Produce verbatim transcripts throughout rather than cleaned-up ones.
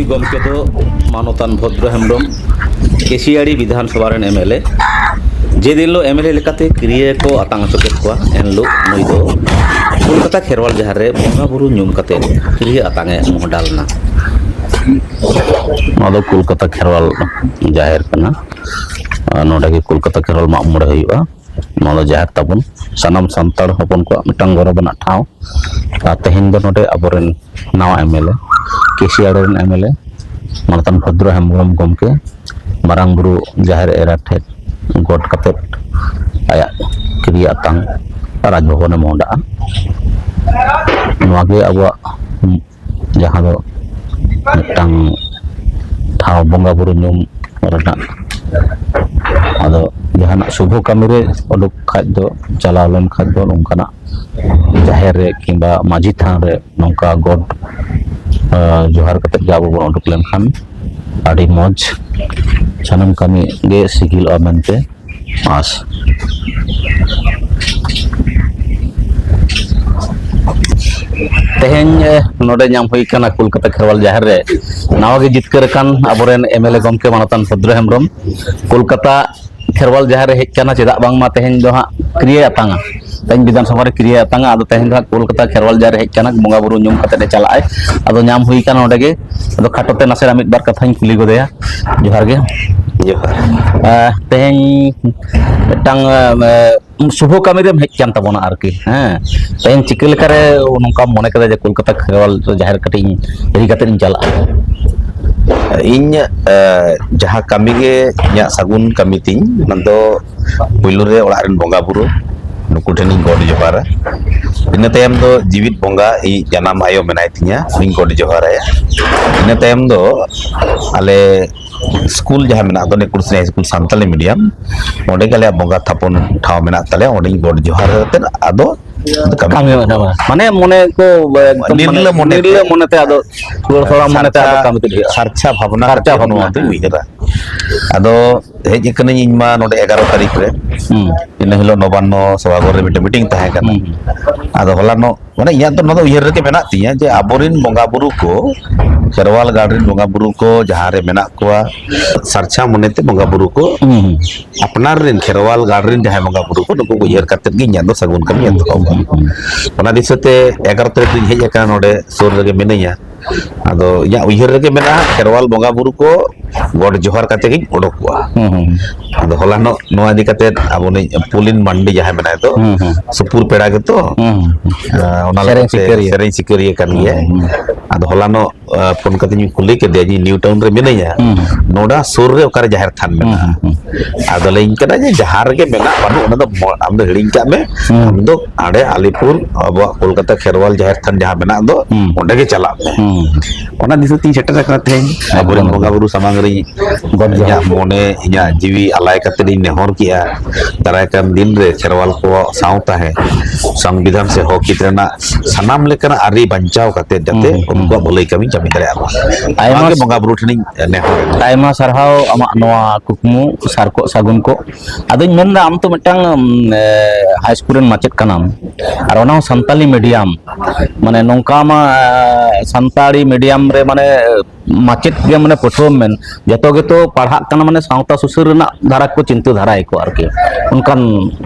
ᱜᱚᱢᱠᱮ ᱫᱚ ᱢᱟᱱᱚᱛᱟᱱ ᱵᱷᱚᱫᱽᱨᱚ ᱦᱮᱢᱵᱨᱚᱢ, ᱠᱮᱥᱤᱭᱟᱲᱤ ᱵᱤᱫᱷᱟᱱ ᱥᱚᱵᱷᱟ ᱨᱮᱱ ᱮᱢ ᱮᱞ ᱮ᱾ ᱡᱮ ᱫᱤᱱ ᱦᱤᱞᱳᱜ ᱮᱢ ᱮᱞ ᱮ ᱞᱮᱠᱟᱛᱮ ᱠᱤᱨᱤᱭᱟᱹ ᱠᱚ ᱟᱛᱟᱝ ᱦᱚᱪᱚ ᱠᱮᱫ ᱠᱚᱣᱟ, ᱮᱱ ᱦᱤᱞᱳᱜ ᱱᱩᱭ ᱫᱚ ᱠᱳᱞᱠᱟᱛᱟ ᱠᱷᱮᱨᱣᱟᱞ ᱡᱟᱦᱮᱨ ᱨᱮ ᱵᱚᱸᱜᱟ ᱵᱩᱨᱩ ᱧᱩᱢ ᱠᱟᱛᱮ ᱠᱤᱨᱤᱭᱟᱹ ᱟᱛᱟᱝ ᱮ ᱢᱚᱦᱰᱟ ᱞᱮᱱᱟ᱾ ᱱᱚᱣᱟ ᱫᱚ ᱠᱳᱞᱠᱟᱛᱟ ᱠᱷᱮᱨᱣᱟᱞ ᱡᱟᱦᱮᱨ ᱠᱟᱱᱟ᱾ ᱟᱨ ᱱᱚᱰᱮ ᱜᱮ ᱠᱳᱞᱠᱟᱛᱟ ᱠᱷᱮᱨᱣᱟᱞ ᱢᱟᱜ ᱢᱚᱬᱮ ᱦᱩᱭᱩᱜᱼᱟ᱾ ᱱᱚᱣᱟ ᱫᱚ ᱡᱟᱦᱮᱨ ᱛᱟᱵᱚᱱ, ᱥᱟᱱᱟᱢ ᱥᱟᱱᱛᱟᱲ ᱦᱚᱯᱚᱱ ᱠᱚᱣᱟᱜ ᱢᱤᱫᱴᱟᱝ ᱜᱚᱨᱚᱵᱽ ᱟᱱᱟᱜ ᱴᱷᱟᱶ᱾ ᱟᱨ ᱛᱮᱦᱮᱧ ᱫᱚ ᱱᱚᱰᱮ ᱟᱵᱚᱨᱮᱱ ᱱᱟᱣᱟ ᱮᱢ ᱮᱞ ᱮ, ᱠᱮᱥᱤᱭᱟᱲᱤ ᱨᱮᱱ ᱮᱢ ᱮᱞ ᱮ ᱢᱟᱱᱚᱛᱟᱱ ᱵᱷᱚᱫᱽᱨᱚ ᱦᱮᱢᱵᱨᱚᱢ ᱜᱚᱢᱠᱮ ᱢᱟᱨᱟᱝ ᱵᱩᱨᱩ ᱡᱟᱦᱮᱨ ᱮᱨᱟ ᱴᱷᱮᱱ ᱜᱚᱰ ᱠᱟᱛᱮᱫ ᱟᱭᱟᱜ ᱠᱤᱨᱤᱭᱟᱹ ᱟᱛᱟᱝ ᱨᱟᱡᱽ ᱵᱷᱚᱵᱚᱱᱮ ᱢᱚᱦᱰᱟᱜᱼᱟ᱾ ᱱᱚᱣᱟ ᱜᱮ ᱟᱵᱚᱣᱟᱜ ᱡᱟᱦᱟᱸ ᱫᱚ ᱢᱤᱫᱴᱟᱝ ᱴᱷᱟᱶ ᱵᱚᱸᱜᱟ ᱵᱩᱨᱩ ᱧᱩᱢ ᱨᱮᱱᱟᱜ᱾ ᱟᱫᱚ ᱡᱟᱦᱟᱱᱟᱜ ᱥᱩᱵᱷᱚ ᱠᱟᱹᱢᱤ ᱨᱮ ᱩᱰᱩᱠ ᱠᱷᱟᱡ ᱫᱚ, ᱪᱟᱞᱟᱣ ᱞᱮᱱ ᱠᱷᱟᱡ ᱫᱚ ᱱᱚᱝᱠᱟᱱᱟᱜ ᱡᱟᱦᱮᱨ ᱨᱮ ᱠᱤᱝᱵᱟ ᱢᱟᱹᱡᱷᱤ ᱛᱷᱟᱱ ᱨᱮ ᱱᱚᱝᱠᱟ ᱜᱚᱰ, ᱟᱸ, ᱡᱚᱦᱟᱨ ᱠᱟᱛᱮᱫ ᱜᱮ ᱟᱵᱚ ᱵᱚᱱ ᱩᱰᱩᱠ ᱞᱮᱱᱠᱷᱟᱱ ᱟᱹᱰᱤ ᱢᱚᱡᱽ, ᱥᱟᱱᱟᱢ ᱠᱟᱹᱢᱤ ᱜᱮ ᱥᱤᱜᱤᱞᱚᱜᱼᱟ ᱢᱮᱱᱛᱮ ᱟᱸᱥ᱾ ᱛᱮᱦᱮᱧ, ᱮ, ᱱᱚᱰᱮ ᱧᱟᱢ ᱦᱩᱭ ᱠᱟᱱᱟ ᱠᱳᱞᱠᱟᱛᱟ ᱠᱷᱮᱨᱣᱟᱞ ᱡᱟᱦᱮᱨ ᱨᱮ ᱱᱟᱣᱟ ᱜᱮ ᱡᱤᱛᱠᱟᱹᱨ ᱟᱠᱟᱱ ᱟᱵᱚᱨᱮᱱ ᱮᱢ ᱮᱞ ᱮ ᱜᱚᱢᱠᱮ ᱢᱟᱱᱚᱛᱟᱱ ᱵᱷᱚᱫᱽᱨᱚ ᱦᱮᱢᱵᱨᱚᱢ᱾ ᱠᱳᱞᱠᱟᱛᱟ ᱠᱷᱮᱨᱣᱟᱞ ᱡᱟᱦᱮᱨ ᱨᱮ ᱦᱮᱡ ᱠᱟᱱᱟ, ᱪᱮᱫᱟᱜ ᱵᱟᱝᱢᱟ ᱛᱮᱦᱮᱧ ᱫᱚ ᱦᱟᱸᱜ ᱠᱤᱨᱤᱭᱟᱹ ᱟᱛᱟᱝᱟ, ᱛᱮᱦᱮᱧ ᱵᱤᱫᱷᱟᱱ ᱥᱚᱵᱷᱟ ᱨᱮ ᱠᱤᱨᱤᱭᱟᱹ ᱟᱛᱟᱝᱟ᱾ ᱟᱫᱚ ᱛᱮᱦᱮᱧ ᱫᱚ ᱦᱟᱸᱜ ᱠᱳᱞᱠᱟᱛᱟ ᱠᱷᱮᱨᱣᱟᱞ ᱡᱟᱦᱮᱨ ᱨᱮ ᱦᱮᱡ ᱠᱟᱱᱟ, ᱵᱚᱸᱜᱟ ᱵᱩᱨᱩ ᱧᱩᱢ ᱠᱟᱛᱮᱫ ᱮ ᱪᱟᱞᱟᱜᱼᱟᱭ᱾ ᱟᱫᱚ ᱧᱟᱢ ᱦᱩᱭ ᱠᱟᱱᱟ ᱚᱸᱰᱮ ᱜᱮ᱾ ᱟᱫᱚ ᱠᱷᱟᱴᱚ ᱛᱮ ᱱᱟᱥᱮᱱᱟᱜ ᱢᱤᱫ ᱵᱟᱨ ᱠᱟᱛᱷᱟᱧ ᱠᱩᱞᱤ ᱜᱚᱫᱮᱭᱟ᱾ ᱡᱚᱦᱟᱨ ᱜᱮ᱾ ᱡᱚᱦᱟᱨ᱾ ᱟᱸ, ᱛᱮᱦᱮᱧ ᱢᱤᱫᱴᱟᱝ, ᱟᱸ, ᱥᱩᱵᱷᱚ ᱠᱟᱹᱢᱤ ᱨᱮᱢ ᱦᱮᱡ ᱠᱟᱱ ᱛᱟᱵᱚᱱᱟ ᱟᱨᱠᱤ, ᱦᱮᱸ᱾ ᱛᱮᱦᱮᱧ ᱪᱤᱠᱟᱹ ᱞᱮᱠᱟᱨᱮ ᱱᱚᱝᱠᱟᱢ ᱢᱚᱱᱮ ᱠᱮᱫᱟ ᱡᱮ ᱠᱳᱞᱠᱟᱛᱟ ᱠᱷᱮᱨᱣᱟᱞ ᱡᱟᱦᱮᱨ ᱠᱟᱹᱴᱤᱡ ᱤᱧ ᱤᱫᱤ ᱠᱟᱛᱮᱫ ᱤᱧ ᱪᱟᱞᱟᱜᱼᱟ? ᱤᱧ, ᱮ, ᱡᱟᱦᱟᱸ ᱠᱟᱹᱢᱤ ᱜᱮ ᱤᱧᱟᱹᱜ ᱥᱟᱹᱜᱩᱱ ᱠᱟᱹᱢᱤ ᱛᱤᱧ, ᱚᱱᱟ ᱫᱚ ᱯᱳᱭᱞᱳ ᱨᱮ ᱚᱲᱟᱜ ᱨᱮᱱ ᱵᱚᱸᱜᱟ ᱵᱩᱨᱩ, ᱱᱩᱠᱩ ᱴᱷᱮᱱᱤᱧ ᱜᱚᱰ ᱡᱚᱦᱟᱨᱟ᱾ ᱤᱱᱟᱹ ᱛᱟᱭᱚᱢ ᱫᱚ ᱡᱤᱣᱤᱫ ᱵᱚᱸᱜᱟ, ᱤᱧ ᱡᱟᱱᱟᱢ ᱟᱭᱳ ᱢᱮᱱᱟᱭ ᱛᱤᱧᱟ, ᱩᱱᱤᱧ ᱜᱚᱰ ᱡᱚᱦᱟᱨᱟᱭᱟ᱾ ᱤᱱᱟᱹ ᱛᱟᱭᱚᱢ ᱫᱚ ᱟᱞᱮ ᱥᱠᱩᱞ ᱡᱟᱦᱟᱸ ᱢᱮᱱᱟᱜ ᱫᱚ, ᱱᱮᱠᱩᱲᱥᱤᱱᱟ ᱦᱟᱭ ᱥᱠᱩᱞ ᱥᱟᱱᱛᱟᱞᱤ ᱢᱤᱰᱤᱭᱟᱢ, ᱚᱸᱰᱮ ᱜᱮ ᱟᱞᱮᱭᱟᱜ ᱵᱚᱸᱜᱟ ᱛᱷᱟᱯᱚᱱ ᱴᱷᱟᱶ ᱢᱮᱱᱟᱜ ᱛᱟᱞᱮᱭᱟ᱾ ᱚᱸᱰᱮᱧ ᱜᱚᱰ ᱡᱚᱦᱟᱨ ᱠᱟᱛᱮᱫ ᱟᱫᱚ ᱠᱟᱹᱢᱤ ᱠᱟᱹᱢᱤ ᱢᱮᱱᱟᱜᱼᱟ᱾ ᱢᱟᱱᱮ ᱢᱚᱱᱮ ᱠᱚ ᱮᱠᱫᱚᱢ ᱱᱤᱨᱞᱟᱹ ᱢᱟᱱᱮ ᱢᱚᱱᱮ ᱱᱤᱨᱞᱟᱹ ᱛᱮ᱾ ᱢᱚᱱᱮᱛᱮ ᱟᱫᱚ ᱥᱟᱨᱪᱟ, ᱥᱟᱨᱪᱟ ᱵᱷᱟᱵᱽᱱᱟ ᱥᱟᱨᱪᱟ ᱠᱟᱛᱮ ᱵᱷᱟᱵᱽᱱᱟ᱾ ᱱᱚᱣᱟ ᱫᱚᱧ ᱩᱭᱦᱟᱹᱨᱟ᱾ ᱟᱫᱚ ᱦᱮᱡ ᱟᱠᱟᱱᱟᱹᱧ ᱤᱧ ᱢᱟ ᱱᱚᱰᱮ ᱮᱜᱟᱨᱚ ᱛᱟᱹᱨᱤᱠᱷ ᱨᱮ᱾ ᱦᱩᱸ᱾ ᱤᱱᱟᱹ ᱦᱤᱞᱳᱜ ᱱᱚᱵᱟᱱᱱᱚ ᱥᱚᱵᱷᱟᱜᱷᱚᱨ ᱨᱮ ᱢᱤᱫᱴᱮᱱ ᱢᱤᱴᱤᱝ ᱛᱟᱦᱮᱸ ᱠᱟᱱᱟ᱾ ᱦᱩᱸ᱾ ᱟᱫᱚ ᱦᱚᱞᱟᱱᱚᱜ, ᱢᱟᱱᱮ, ᱤᱧᱟᱹᱜ ᱫᱚ ᱱᱚᱣᱟ ᱫᱚ ᱩᱭᱦᱟᱹᱨ ᱨᱮᱜᱮ ᱢᱮᱱᱟᱜ ᱛᱤᱧᱟᱹ ᱡᱮ ᱟᱵᱚᱨᱮᱱ ᱵᱚᱸᱜᱟ ᱵᱩᱨᱩ ᱠᱚ, ᱠᱷᱮᱨᱣᱟᱞ ᱜᱟᱲ ᱨᱮᱱ ᱵᱚᱸᱜᱟ ᱵᱩᱨᱩ ᱠᱚ ᱡᱟᱦᱟᱸ ᱨᱮ ᱢᱮᱱᱟᱜ ᱠᱚᱣᱟ, ᱥᱟᱨᱪᱷᱟ ᱢᱚᱱᱮᱛᱮ ᱵᱚᱸᱜᱟ ᱵᱩᱨᱩ ᱠᱚ, ᱦᱩᱸ, ᱦᱩᱸ᱾ ᱟᱯᱱᱟᱨ ᱨᱮᱱ ᱠᱷᱮᱨᱣᱟᱞ ᱜᱟᱲ ᱨᱮᱱ ᱡᱟᱦᱟᱸᱭ ᱵᱚᱸᱜᱟ ᱵᱩᱨᱩ ᱠᱚ, ᱱᱩᱠᱩ ᱠᱚ ᱩᱭᱦᱟᱹᱨ ᱠᱟᱛᱮᱫ ᱜᱮ ᱤᱧᱟᱹᱜ ᱫᱚ ᱥᱟᱹᱜᱩᱱ ᱠᱟᱹᱢᱤ ᱮᱛᱚᱦᱚᱵᱚᱜᱼᱟ᱾ ᱦᱩᱸ, ᱦᱩᱸ᱾ ᱚᱱᱟ ᱫᱤᱥᱟᱹᱛᱮ ᱮᱜᱟᱨᱚ ᱛᱟᱹᱨᱤᱠᱷ ᱨᱤᱧ ᱦᱮᱡ ᱟᱠᱟᱱᱟ, ᱱᱚᱰᱮ ᱥᱩᱨ ᱨᱮᱜᱮ ᱢᱤᱱᱟᱹᱧᱟ᱾ ᱟᱫᱚ ᱤᱧᱟᱹᱜ ᱩᱭᱦᱟᱹᱨ ᱨᱮᱜᱮ ᱢᱮᱱᱟᱜᱼᱟ, ᱠᱷᱮᱨᱣᱟᱞ ᱵᱚᱸᱜᱟ ᱵᱩᱨᱩ ᱠᱚ ᱜᱚᱰ ᱡᱚᱦᱟᱨ ᱠᱟᱛᱮ ᱜᱤᱧ ᱚᱰᱚᱠᱚᱜᱼᱟ᱾ ᱦᱩᱸ, ᱦᱩᱸ᱾ ᱟᱫᱚ ᱦᱚᱞᱟᱱᱚᱜ ᱱᱚᱣᱟ ᱤᱫᱤ ᱠᱟᱛᱮ ᱟᱵᱚᱱᱤᱡ ᱯᱩᱞᱤᱱ ᱢᱟᱱᱰᱤ ᱡᱟᱦᱟᱸᱭ ᱢᱮᱱᱟᱭ ᱫᱚ, ᱦᱩᱸ, ᱦᱩᱸ᱾ ᱥᱩᱯᱩᱨ ᱯᱮᱲᱟ ᱜᱮᱛᱚ, ᱦᱩᱸ, ᱦᱩᱸ᱾ ᱟᱸ, ᱚᱱᱟ ᱥᱮᱨᱮᱧ ᱞᱮᱠᱟᱛᱮ ᱥᱤᱠᱟᱹᱨᱤᱭᱟᱹ᱾ ᱥᱮᱨᱮᱧ ᱥᱤᱠᱟᱹᱨᱤᱭᱟᱹ ᱠᱟᱱ ᱜᱮᱭᱟᱭ᱾ ᱦᱩᱸ, ᱦᱩᱸ᱾ ᱟᱫᱚ ᱦᱚᱞᱟᱱᱚᱜ, ᱟᱸ, ᱯᱷᱳᱱ ᱠᱟᱛᱮ ᱤᱧ ᱠᱩᱞᱤ ᱠᱮᱫᱮᱭᱟ ᱡᱮ, "ᱱᱤᱭᱩ ᱴᱟᱣᱩᱱ ᱨᱮ ᱢᱤᱱᱟᱹᱧᱟ, ᱦᱩᱸ, ᱦᱩᱸ᱾ ᱱᱚᱰᱟ ᱥᱩᱨ ᱨᱮ ᱚᱠᱟᱨᱮ ᱡᱟᱦᱮᱨ ᱛᱷᱟᱱ ᱦᱩᱸ, ᱢᱮᱱᱟᱜᱼᱟ?" ᱦᱩᱸ, ᱦᱩᱸ᱾ ᱟᱫᱚ ᱞᱟᱹᱭᱟᱹᱧ ᱠᱟᱱᱟ ᱡᱮ, "ᱡᱟᱦᱟᱸ ᱨᱮᱜᱮ ᱢᱮᱱᱟᱜ ᱵᱟᱹᱱᱩᱜ, ᱚᱱᱟ ᱫᱚ ᱢᱚ-, ᱟᱢ ᱫᱚ ᱦᱤᱲᱤᱧ ᱠᱟᱜ ᱢᱮ, ᱦᱩᱸ᱾ ᱟᱢ ᱫᱚ ᱦᱟᱸᱰᱮ ᱟᱞᱤᱯᱩᱨ ᱟᱵᱚᱣᱟᱜ ᱠᱳᱞᱠᱟᱛᱟ ᱠᱷᱮᱨᱣᱟᱞ ᱡᱟᱦᱮᱨ ᱛᱷᱟᱱ ᱡᱟᱦᱟᱸ ᱢᱮᱱᱟᱜ ᱫᱚ, ᱦᱩᱸ᱾ ᱚᱸᱰᱮ ᱜᱮ ᱪᱟᱞᱟᱜ ᱢᱮ᱾" ᱦᱩᱸ᱾ ᱚᱱᱟ ᱫᱤᱥᱟᱹ ᱛᱤᱧ ᱥᱮᱴᱮᱨ ᱟᱠᱟᱱᱟ ᱛᱮᱦᱮᱧ᱾ ᱟᱵᱚᱨᱮᱱ ᱮᱠᱫᱚᱢ᱾ ᱵᱚᱸᱜᱟ ᱵᱩᱨᱩ ᱥᱟᱢᱟᱝ ᱨᱤᱧ ᱜᱚᱰ ᱡᱚᱦᱟᱨ᱾ ᱤᱧᱟᱹᱜ ᱢᱚᱱᱮ, ᱤᱧᱟᱹᱜ ᱡᱤᱣᱤ ᱟᱞᱟᱭ ᱠᱟᱛᱮ ᱤᱧ ᱱᱮᱦᱚᱨ ᱠᱮᱜᱼᱟ, ᱫᱟᱨᱟᱭ ᱠᱟᱱ ᱫᱤᱱ ᱨᱮ ᱠᱷᱮᱨᱣᱟᱞ ᱠᱚᱣᱟᱜ ᱥᱟᱶᱛᱟ ᱦᱮ ᱥᱚᱝᱵᱤᱫᱷᱟᱱ ᱥᱮ ᱦᱚᱠ ᱦᱤᱛ ᱨᱮᱱᱟᱜ ᱥᱟᱱᱟᱢ ᱞᱮᱠᱟᱱᱟᱜ ᱟᱹᱨᱤ ᱵᱟᱧᱪᱟᱣ ᱠᱟᱛᱮ ᱡᱟᱛᱮ ᱦᱩᱸ, ᱦᱩᱸ, ᱦᱩᱸ᱾ ᱩᱱᱠᱩᱣᱟᱜ ᱵᱷᱟᱹᱞᱟᱹᱭ ᱠᱟᱹᱢᱤ ᱠᱟᱹᱢᱤ ᱫᱟᱲᱮᱭᱟᱜ ᱢᱟ᱾ ᱟᱭᱢᱟ ᱱᱚᱣᱟ ᱜᱮ ᱵᱚᱸᱜᱟ ᱵᱩᱨᱩ ᱴᱷᱮᱱᱤᱧ ᱱᱮᱦᱚᱨ᱾ ᱟᱭᱢᱟ ᱥᱟᱨᱦᱟᱣ ᱟᱢᱟᱜ ᱱᱚᱣᱟ ᱠᱩᱠᱢᱩ ᱥᱟᱨᱠᱚᱜ ᱥᱟᱹᱜᱩᱱ ᱠᱚᱜ᱾ ᱟᱫᱚᱧ ᱢᱮᱱᱫᱟ, ᱟᱢ ᱛᱚ ᱢᱤᱫᱴᱟᱝ, ᱩᱢ, ᱮ, ᱦᱟᱭ ᱥᱠᱩᱞ ᱨᱮᱱ ᱢᱟᱪᱮᱫ ᱠᱟᱱᱟᱢ, ᱟᱨ ᱚᱱᱟ ᱦᱚᱸ ᱥᱟᱱᱛᱟᱞᱤ ᱢᱤᱰᱤᱭᱟᱢ, ᱢᱟᱱᱮ ᱱᱚᱝᱠᱟ ᱢᱟ, ᱮ, ᱥᱟᱱᱛᱟᱲᱤ ᱢᱤᱰᱤᱭᱟᱢ ᱨᱮ, ᱢᱟᱱᱮ, ᱢᱟᱪᱮᱫ ᱜᱮ, ᱢᱟᱱᱮ, ᱯᱟᱹᱴᱷᱩᱣᱟᱹᱢ ᱢᱮᱱ, ᱡᱚᱛᱚ ᱜᱮᱛᱚ ᱯᱟᱲᱦᱟᱜ ᱠᱟᱱᱟ, ᱢᱟᱱᱮ, ᱥᱟᱶᱛᱟ ᱥᱩᱥᱟᱹᱨ ᱨᱮᱱᱟᱜ ᱫᱷᱟᱨᱟ ᱠᱚ ᱪᱤᱱᱛᱟᱹ ᱫᱷᱟᱨᱟᱭᱟᱠᱚ ᱟᱨᱠᱤ, ᱚᱱᱠᱟᱱ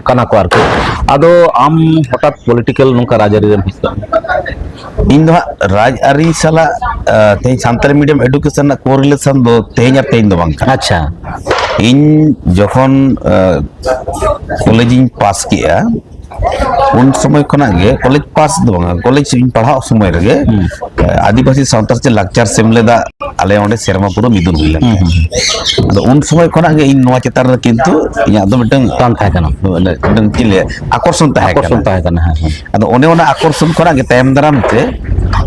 ᱠᱟᱱᱟ ᱠᱚ ᱟᱨᱠᱤ᱾ ᱟᱫᱚ ᱟᱢ ᱦᱚᱴᱟᱛ ᱯᱚᱞᱤᱴᱤᱠᱮᱞ ᱱᱚᱝᱠᱟ ᱨᱟᱡᱽᱟᱹᱨᱤ ᱨᱮᱢ ᱦᱮᱡ ᱮᱱᱟ? ᱤᱧ ᱫᱚ ᱦᱟᱸᱜ ᱨᱟᱡᱽᱟᱹᱨᱤ ᱥᱟᱞᱟᱜ, ᱟ, ᱛᱮᱦᱮᱧ ᱥᱟᱱᱛᱟᱲᱤ ᱢᱤᱰᱤᱭᱟᱢ ᱮᱰᱩᱠᱮᱥᱚᱱ ᱨᱮᱱᱟᱜ ᱠᱳᱨᱤᱞᱮᱥᱚᱱ ᱫᱚ ᱛᱮᱦᱮᱧ ᱟᱨ ᱛᱮᱦᱮᱧ ᱫᱚ ᱵᱟᱝ ᱠᱟᱱᱟ᱾ ᱟᱪᱪᱷᱟ᱾ ᱤᱧ ᱡᱚᱠᱷᱚᱱ, ᱟ, ᱠᱚᱞᱮᱡᱽ ᱤᱧ ᱯᱟᱥ ᱠᱮᱜᱼᱟ, ᱩᱱ ᱥᱚᱢᱚᱭ ᱠᱷᱚᱱᱟᱜ ᱜᱮ, ᱠᱚᱞᱮᱡᱽ ᱯᱟᱥ ᱫᱚ ᱵᱟᱝᱟ, ᱠᱚᱞᱮᱡᱽ ᱤᱧ ᱯᱟᱲᱦᱟᱣ ᱥᱚᱢᱚᱭ ᱨᱮᱜᱮ, ᱦᱩᱸ᱾ ᱟ, ᱟᱹᱫᱤᱵᱟᱹᱥᱤ ᱥᱟᱶᱛᱟ ᱥᱮ ᱞᱟᱠᱪᱟᱨ ᱥᱮᱢᱞᱮᱫᱟᱜ ᱟᱞᱮ ᱚᱸᱰᱮ ᱥᱮᱨᱢᱟ ᱯᱩᱨᱟᱹ ᱢᱤᱫᱩᱱ ᱦᱩᱭ ᱞᱮᱱ ᱦᱩᱸ, ᱛᱟᱦᱮᱸᱫ᱾ ᱦᱩᱸ᱾ ᱟᱫᱚ ᱩᱱ ᱥᱚᱢᱚᱭ ᱠᱷᱚᱱᱟᱜ ᱜᱮ ᱤᱧ ᱱᱚᱣᱟ ᱪᱮᱛᱟᱱ ᱨᱮ ᱠᱤᱱᱛᱩ ᱤᱧᱟᱜ ᱫᱚ ᱢᱤᱫᱴᱟᱝ ᱴᱟᱱ ᱛᱟᱦᱮᱸ ᱠᱟᱱᱟ᱾ ᱢᱤᱫᱴᱟᱝ ᱪᱮᱫ ᱤᱧ ᱞᱟᱹᱭᱟ, ᱟᱠᱚᱨᱥᱚᱱ ᱛᱟᱦᱮᱸ ᱟᱠᱚᱨᱥᱚᱱ ᱠᱟᱱᱟ᱾ ᱛᱟᱦᱮᱸ ᱠᱟᱱᱟ, ᱦᱮᱸ, ᱦᱮᱸ᱾ ᱟᱫᱚ ᱚᱱᱮ ᱚᱱᱟ ᱟᱠᱚᱨᱥᱚᱱ ᱠᱷᱚᱱᱟᱜ ᱜᱮ ᱛᱟᱭᱚᱢ ᱫᱟᱨᱟᱢ ᱛᱮ